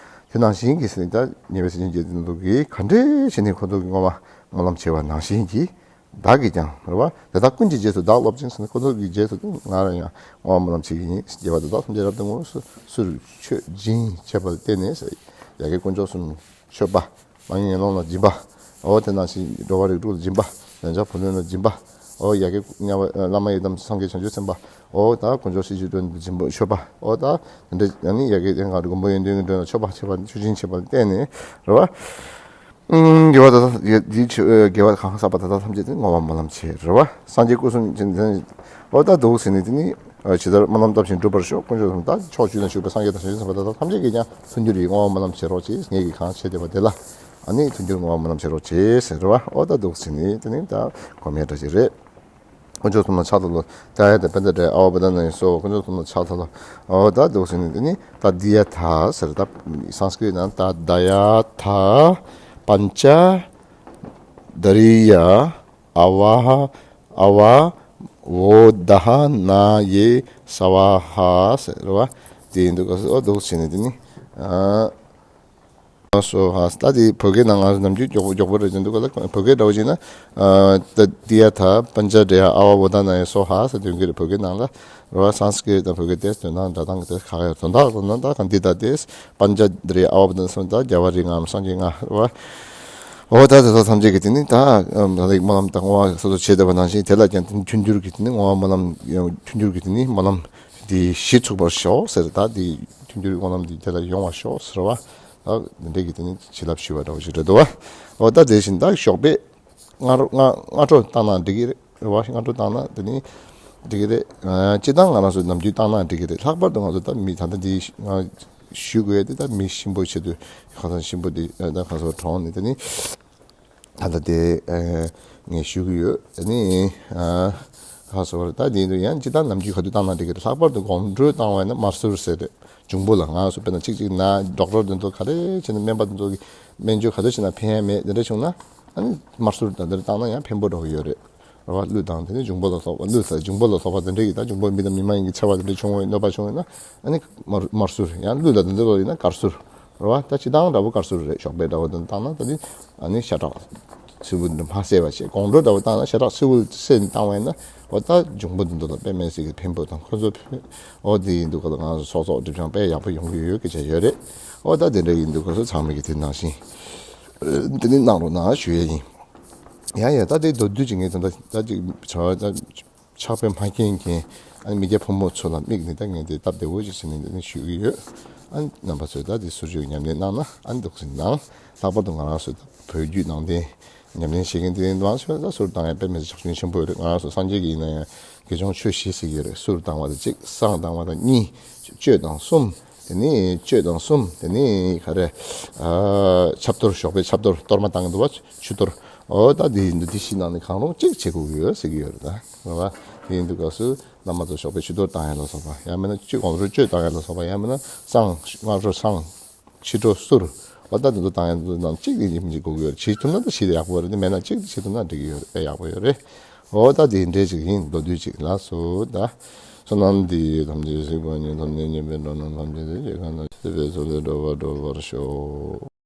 དེ་ནང་བཞིན་གྱི་ཟེར། ད་ཉེ་བའི་གཟི་བྱིན་བརྒྱད་དེ་ཚོ་གིས་ག་འདྲས་བྱས་ནས་ཁོ་ཚོ་གི་བསྔོ་བ་སྨོན་ལམ་བྱེད་པ་ནང་བཞིན་གྱིས། བདག་གིས་ཀྱང་། རེད་བ། དེ་དག་ཀུན་གྱི་རྗེས་སུ་བདག་སློབ་ཅིང་ཟེར་ན། ཁོ་ཚོ་གི་རྗེས་སུ་ང་རང་ཡང་བསྔོ་བ་སྨོན་ལམ་བྱེད་ཀྱི་ཡིན། དགེ་བ་འདི་དག་ཐམས་ཅད་རབ་ཏུ་བསྔོ། སུ། སུར་ཆོས་སྦྱིན་བྱས་པ་ལ་བརྟེན་ནས་ཟེར། ཡ་གི་དཀོན་མཆོག་གསུམ་མཆོད་པ། མ་ངེས་ངན་སློང་ལ་སྦྱིན་པ། འོ་དེ་ནང་བཞིན་འགྲོ་བ་རིགས་དྲུག་ལ་སྦྱིན་པ། ལན་ཆགས་བུ་ལོན་ལ་སྦྱིན་པ། འོ་ཡ་གི་དམྱལ་བ་བླ་མ་ཡི་དམ་སངས་རྒྱས་བྱང་ཆུབ་སེམས་དཔའ། འོ་ད་དཀོན་མཆོག་སྲི་ཞུའི་མགྲོན་དུ་སྦྱིན་པ་མཆོད་པ། འོ་ད་དེ་འདྲ་ཡང་ནི་ཡ་གི་ཡང་ག་རེ། མགོན་པོ་ཡོན་ཏན་གྱི་མགྲོན་ལ་མཆོད་པ་བྱེད་པ། མཆོད་སྦྱིན་བྱེད་པ་ལ་བརྟེན་ནས། རེད་བ། ཨུམ། དགེ་བ་དེ་དག་འདིའི་ཕྱི། དགེ་བ་གང་བསགས་པ་དེ་དག་ཐམས་ཅད་དེ་བསྔོ་བ་སྨོན་ལམ་བྱེད། རེད་བ། སངས་རྒྱས་སྐུ་གསུམ་ཆེན་དེ། འོ་ད་འདུག་ཟེར་ནས་དེ་ནི། ཨ། ཇི་ལྟར་སྨོན་ལམ་བཏབ་བཞིན་འགྲུབ་པར་ཤོག། དཀོན་མཆོག་གསུམ། ད་ཕྱོགས་བཅུ་ན་བཞུགས་པའི་སངས་རྒྱས་དང་བྱང་ཆུབ་སེམས་དཔའ་དེ་དག་ཐམས་ཅད་ཀྱིས་ཀྱང་མཐུན་འགྱུར་གྱིས་བསྔོ་བ་སྨོན་ལམ་བྱེད་རོགས་བྱེད། ངེད་ཀྱིས་གང་བྱས་བསྡད་པ་དེ་ལ། ཨ་ནི་མཐུན་འགྱུར་བསྔོ་བ་སྨོན་ལམ་བྱེད་རོགས་བྱེད་ཟེར། རེད་བ། འོ་ད་འདུག་ཟེར་ནས་དེ་ནི་ད་གོ་མའི་སྒྲ་ཅིག་རེད། དཀོན་མཆོག་གསུམ་ལ་ཕྱག་འཚལ་ལོ། ཏདྱ་ཐཱ། པཉྩ་དྲི་ཡ་ཨ་ཝ་བོ་དྷ་ན་ཡེ་སྭཱ་ཧཱ། དཀོན་མཆོག་གསུམ་ལ་ཕྱག་འཚལ་ལོ། འོ་ད་འདུག་ཟེར་ནས་དེ་ནི་ད་ཏདྱ་ཐཱ་ཟེར། ད་སཾ་སྐྲྀ་ཏ་ནང་ད་ཏདྱ་ཐཱ། པཉྩ་དྲི་ཡ་ཨ་ཝ་ཨ་ཝ་བོ་དྷ་ན་ཡེ་སྭཱ་ཧཱ་ཟེར་བ། དེ་འདུག་ག་འོ་འདུག་ཟེར་ནས་དེ་ནི། ཨ། སྭཱ་ཧཱ། ད་དེ་བོད་སྐད་ནང་ང་ནམ་རྒྱུན་མགྱོགས་པོ་མགྱོགས་པོ་རེད་ཅེས་འདུག་ག་ལ། བོད་སྐད་འདྲ་བོ་བྱས་ན། ཨ། ཏདྱ་ཐཱ། པཉྩ་དྲི་ཡ་ཨ་ཝ་བོ་དྷ་ན་ཡེ་སྭཱ་ཧཱ་ཟེར་འདོན་གྱི་རེད། བོད་སྐད་ནང་ལ། རེད་བ། སཾ་སྐྲྀ་ཏ་དང་བོད་སྐད་དེ་དོན་དང་སྒྲ་གདངས་ཀྱི་དེ་ཁ་ཁ་ཡོད། དོན་དག་དོན་དག་ད་གང་འདི་ལྟ་སྟེ། པཉྩ་དྲི་ཡ་ཨ་ཝ་བོ་དྷ་ན་ཟེར་ན་ད་རྒྱལ་བ་རིགས་ལྔའམ་སངས་རྒྱས་ལྔ་རེད་བ། འོ་ད་དེ་ཚོ་ཐམས་ཅད་ཀྱི་དེ་ནི་ད་ཨམ། ད་རེས་སྨོན་ལམ་དང་བསྔོ་བ་སོ་སོ་བྱེད་བསྡད་པ་ནང་བཞིན། དེ་ལ་ཀྱང་དེ་མཐུན་འགྱུར་གྱིས་དེ་ནི་བསྔོ་བ་སྨོན་ལམ། མཐུན་འགྱུར་གྱིས་དེ་ནི་སྨོན་ལམ་དེ་གཞི་ཚུགས་པར་ཤོག་ཟེར། ད་དེ་མཐུན་འགྱུར་སྨོན་ལམ་དེ་དེ་ལ་ཡོང་བར་ཤོག་ཟེར་བ། ད་དེ་འདྲའི་གི་དེ་ནི་བྱིན་རླབས་ཞུ་བ་འདྲ་བོ་ཞིག་རེད་འདུག་བ། འོ་ད་དེ་བཞིན་ད་ཞོགས་པའི་སྔ་དྲོ། སྔ་སྔ་དྲོ་བཏང་ན་འགྲིག་གི་རེད། རེད་བ། སྔ་དྲོ་བཏང་ན་དེ་ནི་འགྲིག་གི་རེད། ཨ། སྤྱིར་བཏང་ང་རང་ཚོ་ནམ་རྒྱུན་བཏང་ན་འགྲིག་གི་རེད། ལྷག་པར་དུ་ང་ཚོ་ད་མི་ད་ལྟ་འདི་ང་ཞུ་དགོས་ཡ་དེ་ད་མི་གཤིན་པོ་ཆེད་དུ། ཁ་སང་གཤིན་པོ་འདི་ད་ཁ་སང་གྲོངས་ནས་དེ་ནི་ད་ལྟ་དེ་ངས་ཞུ་གི་ཡོད། དེ་ནི། ཨ། ཁ་སང་ད་དེ་ཡིན་དུས་ཡང་སྤྱིར་བཏང་ནམ་རྒྱུན་ག་དུས་བཏང་ན་འགྲིག་གི་རེད། ལྷག་པར་དུ་དགོང་དྲོ་བཏང་བ་ཡིན་ན་དམར་གསོད་ཟེར་རེད། འབྱུང་པོ་ལ། ང་ཚོ་དཔེར་ན་གཅིག་གཅིག་ན་ཌོག་ཊར་དེ་ཚོ་ག་རེ་བྱས་ན། སྨན་པ་དེ་ཚོ་གིས་སྨན་བཅོས་ག་རེ་བྱས་ན་ཕན་ཡ་མེད། དེ་འདྲ་བྱུང་ན་ཨ་ནི་དམར་གསོད་དང་དེ་འདྲ་བཏང་ན་ཡང་ཕན་པོ་འདྲ་བོ་ཡོད་རེད། རེད་བ། ཀླུ་དང་དེ་ནི་འབྱུང་པོ་ལ་སོགས་པ། ཀླུ་དང་འབྱུང་པོ་ལ་སོགས་པ་དེ་འདྲ་གིས་ད་འབྱུང་པོ་མི་དང་མི་མ་ཡིན་གྱི་འཚེ་བ་དེ་འདྲ་བྱུང་བའི་གནོད་པ་བྱུང་བས་ན་ཨ་ནི་དམར་དམར་གསོད། ཡང་ཀླུ་ལ་དེ་འདྲ་ལོ་ཡིན་ན་དཀར་གསོད། རེད་བ། ད་སྤྱིར་བཏང་འདྲ་བོ་དཀར་གསོད་རེད། ཞོགས་པའི་འདྲ་བོ་དེ་བཏང་ན་ད་དེ་ཨ་ནི་ཤ་ཁྲག་ཚིལ་བུ་འདི་མ་བསྲེས་པ་བྱས། དགོང་དྲོ་འདྲ་བོ་བཏང་ན་ཤ་ཁྲག་ཚིལ་བུ་བསྲེས་ནས་བཏང་བས་ན། འོ་ད་འབྱུང་པོ་འདི་ཚོ་ལ་དཔེ་མི་སྲིད་ཀྱི་ཕན་པོ་དང་། ཁོ་ཚོ་ཕན། འོ་དེ་ཡིན་དུས་ཁོ་ཚོ་ང་ཚོ་ཚོགས་གསོག་སྒྲིབ་སྦྱང་དཔེ་ཡག་པོ་ཡོང་གི་ཡོད་སྐད་ཆ་ཡོད་རེད། འོ་ད་དེ་འདྲ་ཡིན་དུས་ཁོ་ཚོ་ཚང་མས་ཀྱི་དེ་ནང་བཞིན་དེ་ནི་གནང་རོགས་གནང་ཞུ་ཡས་ཡིན། ཡ་ཡ། ད་དེ་མདོར་བསྡུས་ཀྱི་ངས་ད་ད་ཅིག་བྱ་བ་ད་ཕྱག་དཔེ་མ་མཁྱེན་མཁན། ཨ་ནི་མི་སྐྱ་ཕོ་མོ་ཚོ་ལ་དམིགས་ནས་ད་ངས་དེ་སྟབས་བདེ་བོ་ཞིག་བྱས་ནས་འདི་ནས་ཞུ་གི་ཡོད། ཨ་ནི་རྣམ་པ་ཚོས་ད་དེ་ཟུར་ཞུགས་ཉམས་ལེན་གནང་ན་ཨ་ནི་འདུག་སེ་གནང་། ལྷག་པར་དུ་ང་རང་ཚོ་བོད་བརྒྱུད་ནང་བསྟན་ཉམས་ལེན་བྱེད་མཁན་དེ་ང་ཚོས་ད་ཟུར་བཏང་ཡ་དཔེ་མི་སྲིད་ཕྱག་ཕྱིན་ཆེན་པོ་རེད། ང་རང་ཚོ་སངས་རྒྱས་ཀྱི་ཡིན་ན་ཡང་དགེ་སྦྱོང་ཆོས་བཞི་ཟེར་གྱི་ཡོད་རེད། ཟུར་བཏང་བ་དང་གཅིག། བསང་བཏང་བ་དང་གཉིས། གཅོད་དང་གསུམ། དེ་ནས་གཅོད་དང་གསུམ། དེ་ནས་ག་རེ། ཨ། ཆབ་གཏོར། ཞོགས་པའི་ཆབ་གཏོར། གཏོར་མ་བཏང་གི་འདུག་བ། ཆུ་གཏོར། འོ་ད་འདི་འདི་བཞི་ནང་ནས་གང་རུང་གཅིག་བྱེད་དགོས་ཀྱི་ཡོད་ཟེར་གྱི་ཡོད་རེད་ད། རེད་བ། དེ་ཡིན་དུས་སྐབས་སུ་བླ་མ་ཚོ་ཞོགས་པའི་ཆུ་གཏོར་བཏང་ཡ་ལ་སོགས་པ། ཡང་མིན་ན་གཅིག་དགོང་དྲོ་གཅོད་བཏང་ཡ་ལ་སོགས་པ། ཡང་མིན་ན་བསང་། སྔ་དྲོ་བསང་། ཕྱི་དྲོ་གསུར། འོ་ད་འདི་ཚོ་བཏང་ཡ་འདི་ཚོ་ནང་གཅིག་དེ་ཡིན་གཅིག་དགོས་ཀྱི་ཡོད་རེད། བྱེད་ཐུབ་ན་ད་བྱེད་ཡག་པོ་རེད། དེ་མེད་ན་གཅིག་དེ་བྱེད་ཐུབ་ན་འགྲིག་གི་ཡོད་རེད། དཔེ་ཡག་པོ་ཡོད་རེད། འོ་ད་དེ་འདྲས་ཅིག་ཡིན། མདོར་བསྡུས་ཅིག་ལགས་སོ། ད་བསོད་ནམས་འདི་ཡིས་ཐམས་ཅད་གཟིགས་པ་ཉིད། ཐོབ་ནས་ཉེས་པའི་དགྲ་རྣམས་ཕམ་བྱས་ཏེ། སྐྱེ་རྒ་ན་འཆིའི་སྲིད་པའི་མཚོ་ལས་འགྲོ་བ་སྒྲོལ་བར་ཤོག།